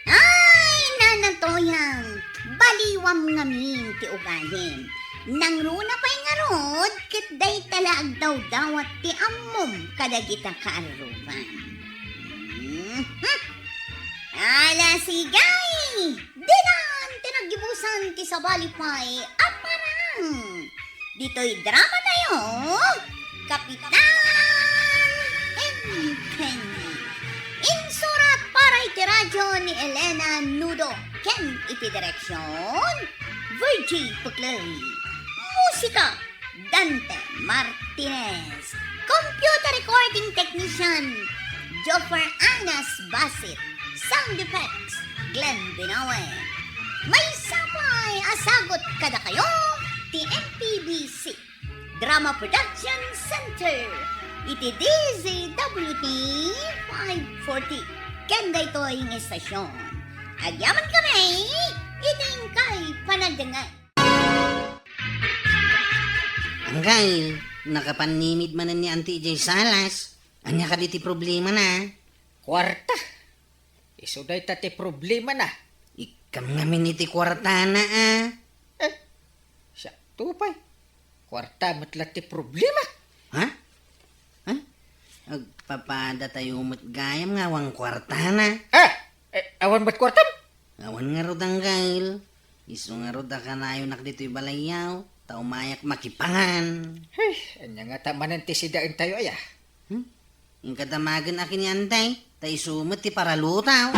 Ay, Nana Tuyang, baliwam ngamin ti ugayem. Nangruna pay ngarud, ket dayta la agdawdawat ti ammom kadagita kaarrubam. Mhm. Ala, sigay! Dinan ti naggibusan ti sabali pay a parang. Ditoy drama tayo, Kapitan Anthony. Insurat para iti radyo ni Elena Nudo ken iti direksyon, Virgie Puclay. Musika, Dante Martinez. Computer recording technician, Joffer Anas Basit. Sound effects, Glenn Binoe. Maysa pay a sagut kadakayo ti M P B C Drama Production Center iti D Z W T five forty. Ken daytoy nga istasyon, agyaman kami iti inkay panagdengngeg. Anggail, nakapannimid manen ni Auntie idiay salas. Ania kadi ti problemana? Kuarta. Isu dayta ti problemana. Ikkam ngamin iti kuartana, a. Eh, siak to pay. Kuarta met la ti problema. Ha? Ha? Agpapadatayo met gayam nga awan kuartana. Ha? Eh, awan met kuartam? Awan ngarud, Anggail. Isu ngarud a kanayonak ditoy balayyo, ta umayak makipangan. Hey, ania ngata manen ti sidaentayo, aya? Hmm? Inka damagen a ken ni Antay, ta isu met ti paralutaw.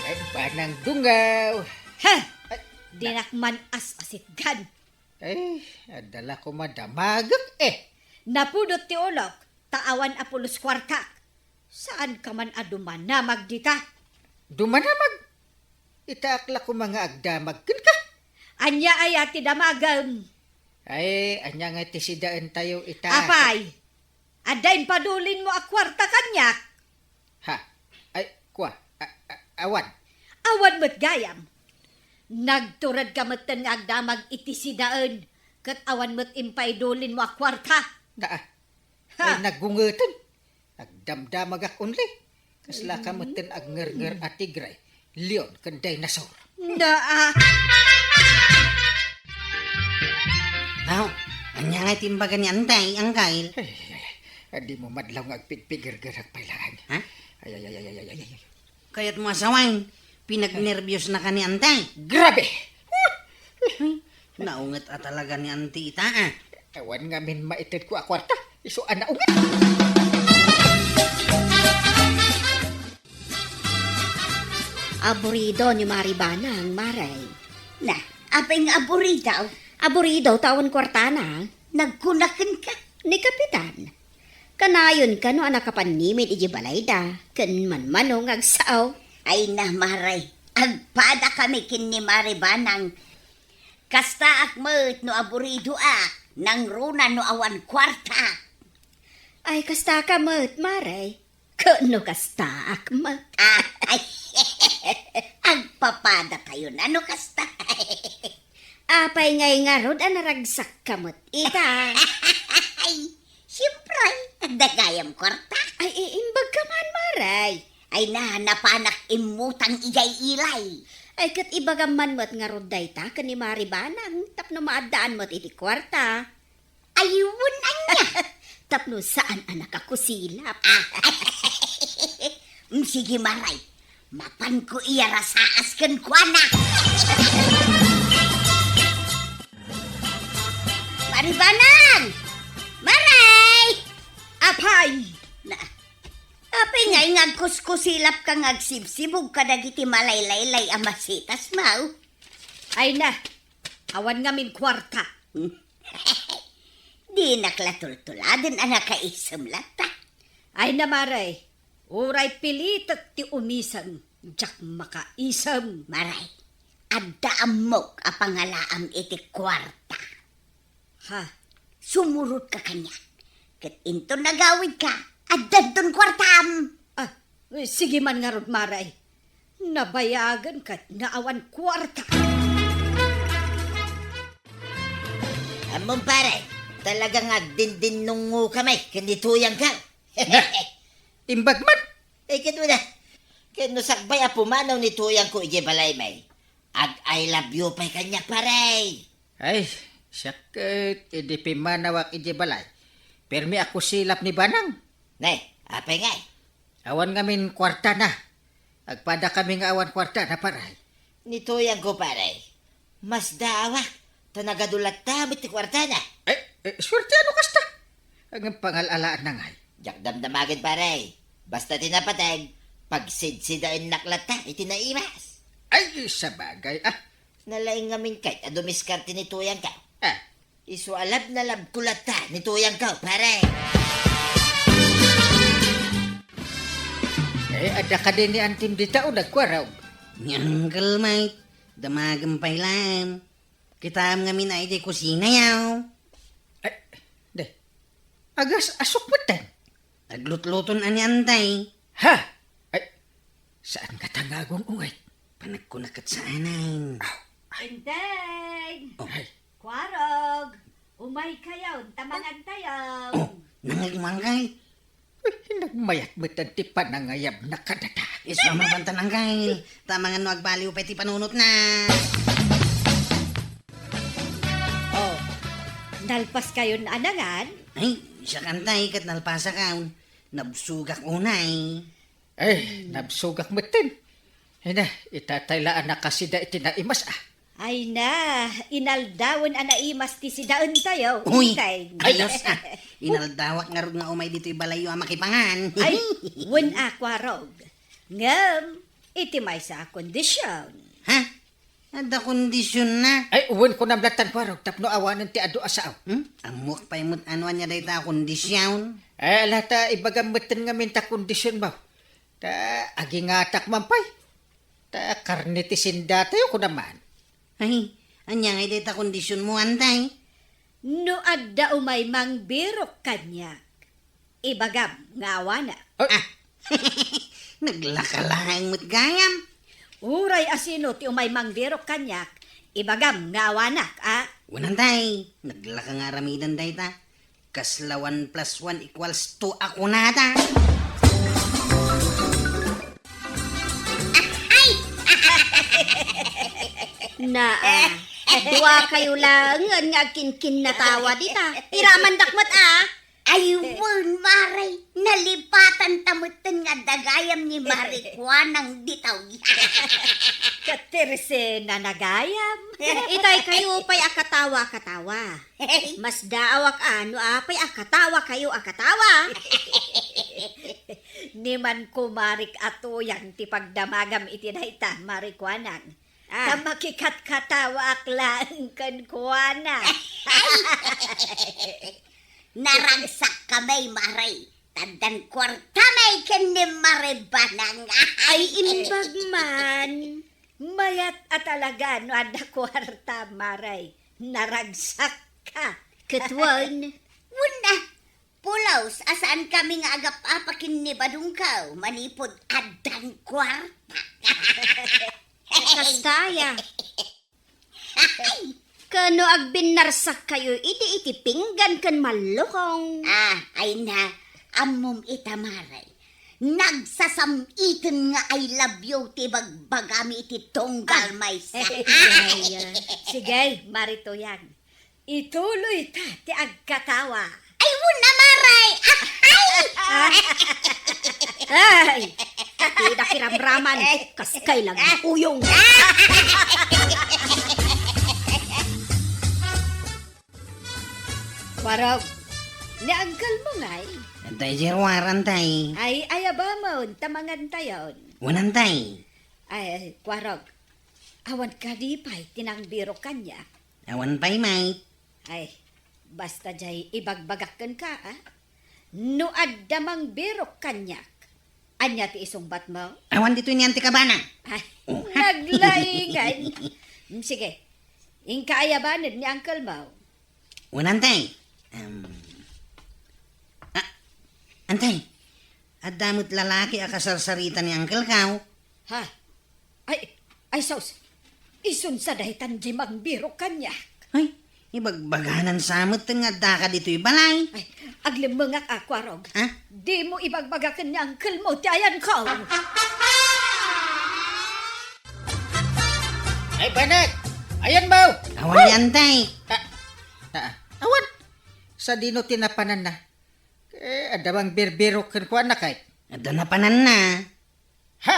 Ay, banang dungaw. Ha! Ay, dinak man as-asitgan. Ay, adda la koma damagek, eh. Napudot ti ulok, ta awan a pulos kuartak. Saanka man a dumanamag dita? Dumanamag? Itaak la koma nga agdamag kenka. Ania aya ti damagem? Ay, ania nga ti sidaentayo ita? Apay, adda impadulinmo a kuarta kaniak? Ha? Ay, kua, a-, a-, awan. Awan met gayam. Nagturedka metten nga agdamag iti sidaen, ket awan met impaidulinmo a kuarta. Naa. Ha? Ay, nagungeten. Agdamdamagak unli. Kasla ka metten agngernnger a tigre, leon, ken dinosaur. Naa. Aw, ania nga ti imbaga ni Antay, Anggail? Ay, ay, ay, di mo madlaw nga agpigpigergerak pay laeng. Ha? Ay, ay, ay, ay, ay, ay, ay, ay. Kayatmo a sawen, pinagnerbiosnaka ni Antay. Grabe! Ay, naunget a talaga ni Auntie ita, a. Awan ngamin maitedko a kuarta, isu a naunget. Aburido ni Mari Banang, Mare. Na, apay nga aburido? Aburido ta awan kuartana. Nagkuna kenka? Ni Kapitan. Kanayon kano a nakapannimid idiay balayda, ken manmano nga agsao. Ay na, Mare, agpadakami ken ni Mari Banang. Kastaak met no aburidoak, nangruna no awan kuarta. Ay, kastaka met, Mare. Ken no kastaak met. Ah, ay, agpapadatayo na no kasta. Apay ngay ngarud a naragsakka met ita? Ay, siempre, adda gayam kuarta. Ay, i-, imbagka man, Mare. Ay na, napanak immutang idiay ilay. Ay, ket ibagam man met ngarud dayta ken ni Mari Banang tapno maaddaan met iti kuarta. Ay, wen ania? Tapno saan a nakakusilap. Ah, mm, sige, Mare. Mapanko iyarasaas kenkuana. Paribanan! Maray! Apay! Na, apay nga ingagkuskusilap ka nga agsibsibog kadagiti malaylaylay a masitas, maw? Ay na, awan ngamin kuarta. Dinak la tultuladen a nakaisem latta. Ay na, Maray, uray pilitek ti umisem, diak makaisem. Maray, adda ammok a pangalaam iti kuarta. Ha? Sumurotka kaniak. Ket inton nagawidka, addanton kuartam. Ah, sige man ngarud, Maray. Nabayagen ket nga awan kuarta. Ammom, pare, talaga nga agdindinnungoka met ken ni Tuyangko. Imbag man. Eh, ket wala. Ket no sakbay a pumanaw ni Tuyangko idiay balay met, ag-I love you pay kaniak, pare. Ay, siak ket idi pimanawak idiay balay, permi a kusilap ni Banang. Ne, apay ngay? Awan ngamin kuartana. Agpadakami nga awan kuartana, pare. Ni Tuyangko, pare. Masdaawak, ta nagadu latta met ti kuartana. Eh, eh, suerte no kasta. Ngem pangal-alaanna ngay. Diak damdamagen, pare. Basta ti napateg, pagsidsidaennak latta iti naimas. Ay, sabagay, ah. Nalaing ngamin ket a dumiskarte ni Tuyangko. Ah. Isu a love na love ko latta ni Tuyangko, pare. Eh, adda kadi ni Antim dita o nagkuarog? Ni Uncle Mike, damagem pay laeng. Kitaem ngamin a idiay kusina, yaw. Ay, de. Agas-asok metten. Naglutluton a ni Antay. Ha? Ay, saan ngata nga agung-ungay? Panagkunak ket saanen. Aw. Ay. Inteng! Oh. Ay. Kuarog! Umaykayon, ta mangantayon. Oh, nangag man kay? Uy, nagmayat metten ti panangayabna kadata. Isu a mapantan, Angkel. Ta mangan no agbaliw pay ti panunotna. Oh, nalpaskayon a nangan? Ay, siak, Antay, ket nalpasakon. Nabsogak unay. Ay, nabsogak metten. Ay na, itatay la a nakasida iti naimas, ah. Ay na, inaldawen a naimas ti sidaentayo, Uy, Inteng. Ay, Dios, ah. Inaldawak ngarud nga umay ditoy balayyo a makipangan. Ay, wen a, kuarog. Ngem, iti maysa a kondision. Ha? Adda kondisionna? Ay, wen, kunam lattan, kuarog, tapno awanen ti adu a sao. Hmm? Ammok pay met no ania dayta a kondision. Ay, ala ta, ibagam metten ngamin ta kondision, maw. Ta agingatak man pay. Ta karne ti sindatayo, kunam man. Ay, ania ngay dayta kondisionmo, Antay? No adda umay mangbirok kaniak, ibagam nga awanak. Ah. Ah. Naglaka laeng met gayam. Uray a sino ti umay mangbirok kaniak, ibagam nga awanak, a? Wen, Antay, naglaka nga aramiden dayta. Kasla one plus one equals two a kunada. Ay! Naa, duakayo laengen nga agkinkinnatawa dita. Iramandak met, a. Ay, wen, Mare, nalipatanta metten nga adda gayam ni Mare Kuanang ditaw. Katerse na nagayam. Itay kayo pay a katawa-katawa. Masdaawak a no apay a katawa kayo a katawa. Ni man kumarik a tuyang ti pagdamagam iti dayta, Mare Kuanang. Ah. Ta makikatkatawaak laeng kenkuana. Naragsak kami, Mare. Taddan kuarta may ken ni Mare Banang. Ay, imbag man. Mayat a talaga no adda kuarta, Mare. Naragsak ka. Ket wen? Wen a, pulos a saan kami nga agap-apa ken ni Badongko manipud addan kuarta. Kasta aya. Kano agbinnarsak kayo idi iti pinggan ken mallukong? Ah, ay na, ammom ita, Mare. Nagsasam-iten nga I love you ti bagbagami iti tunggal maysa. Ay, ay, ay. Sige, Mare Tuyang. Ituloy ta ti agkatawa. Ay, wen a, Mare! Ah, ay! Ah. Ay! Ti nakiramram Taman, kaskay lang uyong. Kwarog, ni uncle mo ngay? Antay, Jerwar, antay. Ay, ayabamon, ta mangantayon. Wen, antay. Ay, Kwarog, awan kadi pay ti nangbirok kaniak? Awan pay, mate. Ay, basta jay ibagbagak kenka, a? No adda mangbirok kaniak, ania ti isungbatmo? Awan ditoy ni Auntie Kabana. Ay, naglaingan. Mm, sige, inka ayabanen ni uncle mo. Wen, antay. Em, ah, antay, adda met lalaki a kasarsarita ni uncle ko. Ha? Ay, ay, sus! Isunsa daytan di mangbirok kaniak? Ay, ibagbaganan sa met nga addaka ditoy balay. Ay, aglemmengak a, Kwarog. Ha? Dimo ibagbaga ken ni uncle mo ti ayanko. Ay, banag! Ayanmo! Awan ni Antay. Ah, ah, awan. Sadino ti napananna? Eh, adda mangbirbirok kenkuana kay? Adda napananna. Ha?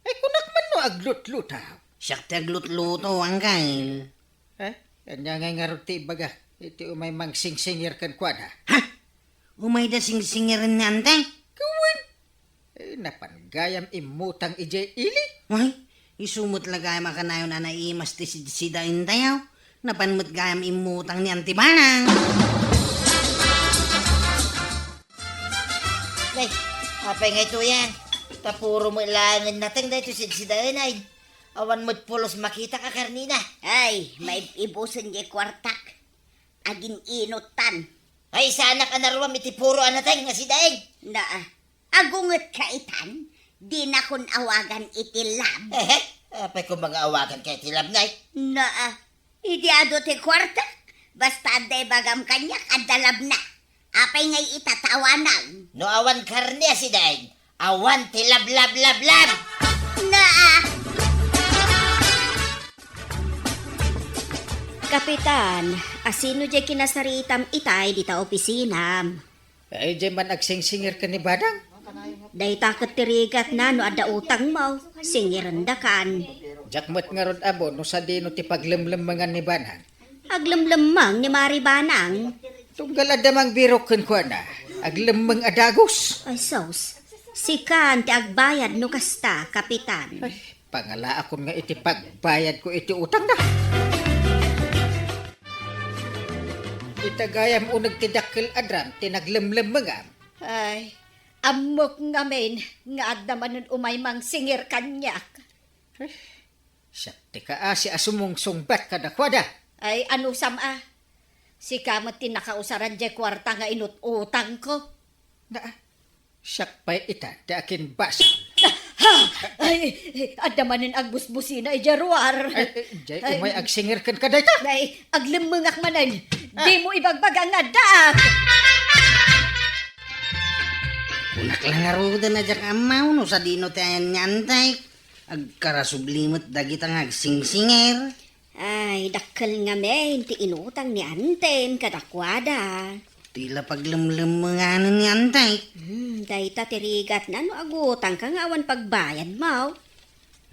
Ay, kunak man no aglutluto. Siak ti aglutluto, Angkel. Eh, ania ngay ngarud ti ibaga iti umay mangsingsingir kenkuana? Ha? Umayda singsingir ni Antay? Kawen. Eh, napan gayam immutang idiay ili? Ay, isu met la gayam a kanayon a naimas ti sidsidaentayo. Napan met gayam immutang ni Auntie Banang. Nay, apay ngay tuyan? Ta puro met laengen nateng daytoy sidsidaenay. Awan met pulos makitak a karnina. Ay, maib-ibusen diay kuartak. Agin-inuttan. Ay, saanak a naruam iti puro a nateng nga sidaen. Naa, agungetka itan, dinakon awagan iti lab. Ehe, apay koma nga awaganka iti lab, nay? Naa, idi adu ti kuartak, basta adda ibagam kaniak, adda labna. Apay ngay itatawanan? No awan karne a sidaen, awan ti lab, lab, lab, lab! Naa! Kapitan, asino diay kinasaritam itay dita opisinam? Ay, diay man agsingsingir ken ni Banang. Dayta ket ti rigatna no adda utangmo, singirendakan. Diak met ngarud ammo no sadino ti paglemlemmengan ni Banang. Aglemlemmeng ni Mari Banang. Tunggal adda mangbirok kenkuana, aglemmeng a dagus. Ay, sus. Sikan ti agbayad no kasta, Kapitan. Ay, pangalaakon nga iti pagbayadko iti utangna. Ita gayam uneg ti dakkel a drum ti naglemlemmengam. Ay, ammok ngamin nga adda manen umay mangsingir kaniak. Ay, siak ti kaasi a sumungsungbat kadakuada. Ay, anusam a? Sika met ti nakausaran diay kuarta nga inut-utangko. Na, siak pay ita ti akinbasol. Ha! Ay, adda manen agbusbusina idiay ruar. Ay, ay, diay umay agsingir kenka dayta. Ay, aglemmengak manen. Ah. Dimo ibagbaga nga addaak. Kunak la ngaruden a diak ammo no sadino ti ayan ni Antay. Agkarasubli met dagita nga agsingsingir. Ay, dakkel ngamin ti inutang ni Antim kadakuada. Ti la paglemlemmenganen ni Antim. Hmm, dayta ti rigatna no agutangka nga awan pagbayadmo.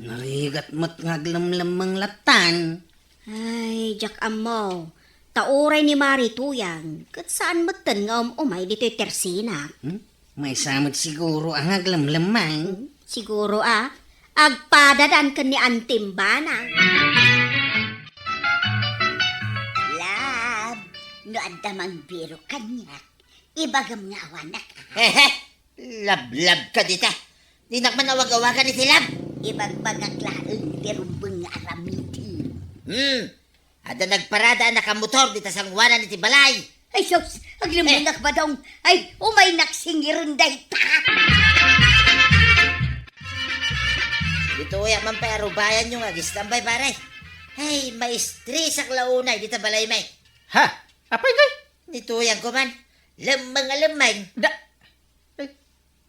Narigat met nga aglemlemmeng lattan. Ay, diak ammo. Ta uray ni Mari Tuyang, ket saan metten nga um-umay ditoy tersinak. Hmm? Maysa met siguro a nga aglemlemmeng. Hmm? Siguro a, agpadadan ken ni Antim Banang. Lab, no adda mangbirok kaniak, ibagam nga awanak, a? Hehe! Lablab ka dita. Dinak man awag-awagan iti lab. Ibagbagak laeng ti rumbeng nga aramiden. Hmm. Adda nagparada a nakamotor dita sangoanan iti balay. Ay, sus! Aglemmengan, eh, Badong. Ay, umay naksingiren dayta. Ditoyak man pay a rubayanyo nga agistambay, pare. Ay, maistresak la unay dita balay, may. Ha? Apay, ngay? Ni Tuyang ko man. Lemmeng a lemmeng. Da, ay,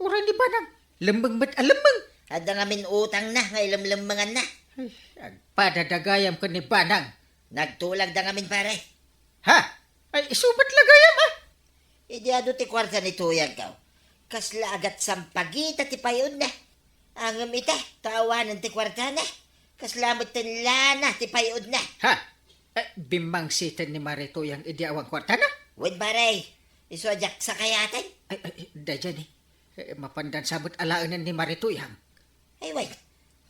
uray ni Banang. Lemmeng met a lemmeng. Adda ngamin utangna nga ilemlemmenganna. Ay, agpadadagayam ken ni Banang. Nagtulagda ngamin, pare. Ha? Ay, isu met la gayam, a? Idi adu ti kuarta ni Tuyang ko, kasla agatsampagita ti pay-unna. Ngem ita, ta awanen ti kuartana. Kasla met ten lana ti pay-odna. Ha? Eh, bimmangsiten ni Mari Tuyang idi awan kuartana? Wen, pare. Isu a diak sakayaten. Ay, ay, ay, daydiay ni. Eh, mapandansa met alaenen ni Mari Tuyang. Ay, wen.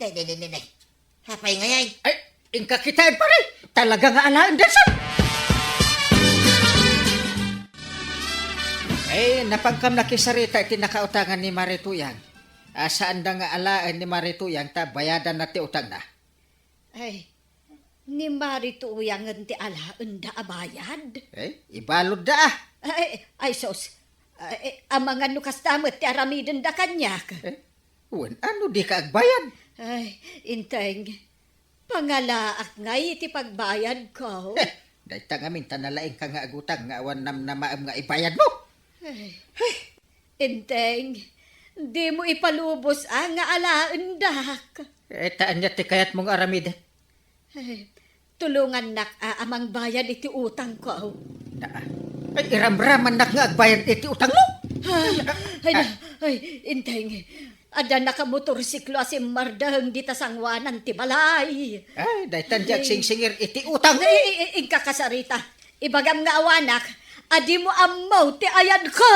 Nay, nay, nay, nay, nay. Apay ngay? Ay, inka kitaen, pare. Talaga nga alaendansa. Eh, napankam nakisarita iti nakautangan ni Mari Tuyang. A, saanda nga alaen ni Mari Tuyang ta bayadanna ti utangna. Ay, ni Mari Tuyangen ti alaenda a bayad? Eh, ibaludda, ah. Ay, ay, sus. Ay, amangan no kasta met ti aramidenda kaniak. Eh, wen, ano dika agbayad? Ay, Inteng, pangalaak ngay iti pagbayadko. Eh, dayta ngamin ta nalaingka nga agutang nga awan namnamaem nga ibayadmo. Ay, Inteng, dimo ipalubos a nga alaendak. Eh, ta ania ti kayatmo nga aramiden? Eh, tulongannak a, a mangbayad iti utangko. Naa. Ay, iramramannak nga agbayad iti utangmo? Ah, ay, na, ay, Inteng, adda nakamotorsiklo a simmardeng dita sangoanan ti balay. Ay, daytan di agsingsingir iti utangmo. Ay, i-, i-, inka kasarita. Ibagam nga awanak, a dimo ammo ti ayadko.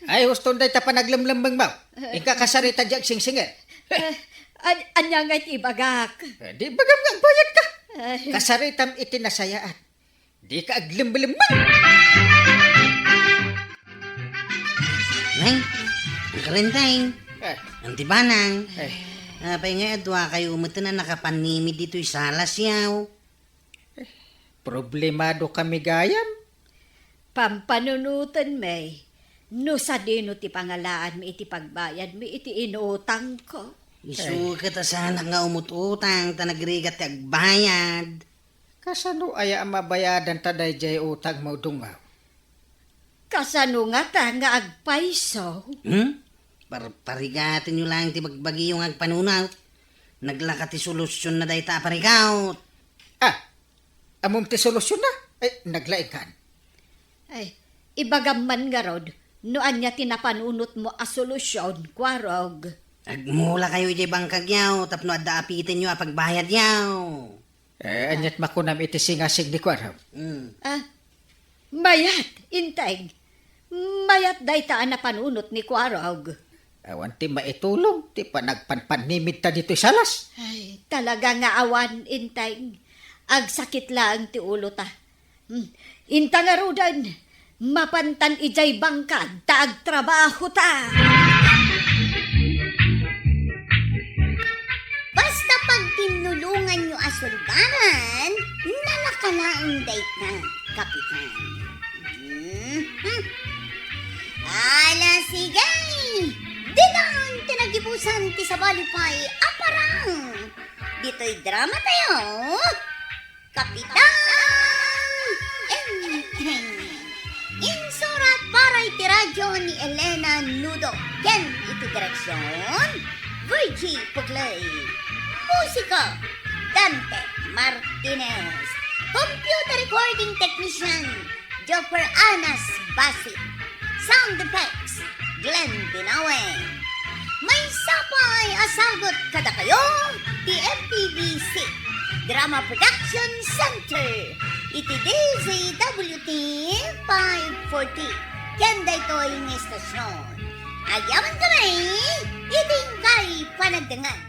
Ay, huston dayta panaglemlemmengmo. Inka kasarita di agsingsingir. Eh, an-, ania ngay ti ibagak? Eh, di ibagam nga agbayadka. Ay. Kasaritam iti nasayaat. Dika aglemlemmeng. Nay, Karenteng. Eh. Anti banang. Eh. Apay ngay a duakayo met a nakapanimid ditoy salasyo? Problemado kami gayam. Pampanunotenmi no sadino ti pangalaanmi iti pagbayadmi iti inutangko. Isu ket a saanak nga umut-utang ta nagrigat ti agbayad. Kasano aya a mabayadan ta daydiay utangmo, Dungaw? Kasano ngata nga agpayso? Hmm? Par-, parigatenyo laeng ti bagbagiyo nga agpanunot. Naglaka ti solusionna dayta a parikawt. Ah, ammom ti solusionna? Ay, naglaingkan. Ay, ibagam man ngarud, no ania ti napanunotmo a solusion, Kuarog. Agmulakayo idiay bangkagyo tapno adda apitenyo a pagbayadyo. Eh, aniat makunam iti singasing ni Kuarog? Mm. Ah, mayat, Inteng. Mayat dayta a napanunot ni Kuarog. Awan ti maitulong ti panagpanpanimidta ditoy salas. Ay, talaga nga awan, Inteng. Agsakit laeng ti ulota. Hmm. Inta ngaruden, mapantan idiay bangkag ta agtrabahota. Basta pagtinnulonganyo a sulbaran, nalaka laeng dayta, Kapitan. Hmm. Ala, sige! Ditan ti nagibusan ti sabali pay a parang ditoy dramatayo. Kapitan Enteng. Insurat para iti radio ni Elena Nudo ken iti direksion, Virgie Pugley. Musika, Dante Martinez. Computer recording technician, Joffer Anas Basi. Sound effects, Glenn Binawen. Maysa pay a sagut kadakayo ti M P B C Drama Production Center iti D Z W T five forty ken daytoy nga estasion. Agyaman kami iti inkay panagdengngeg.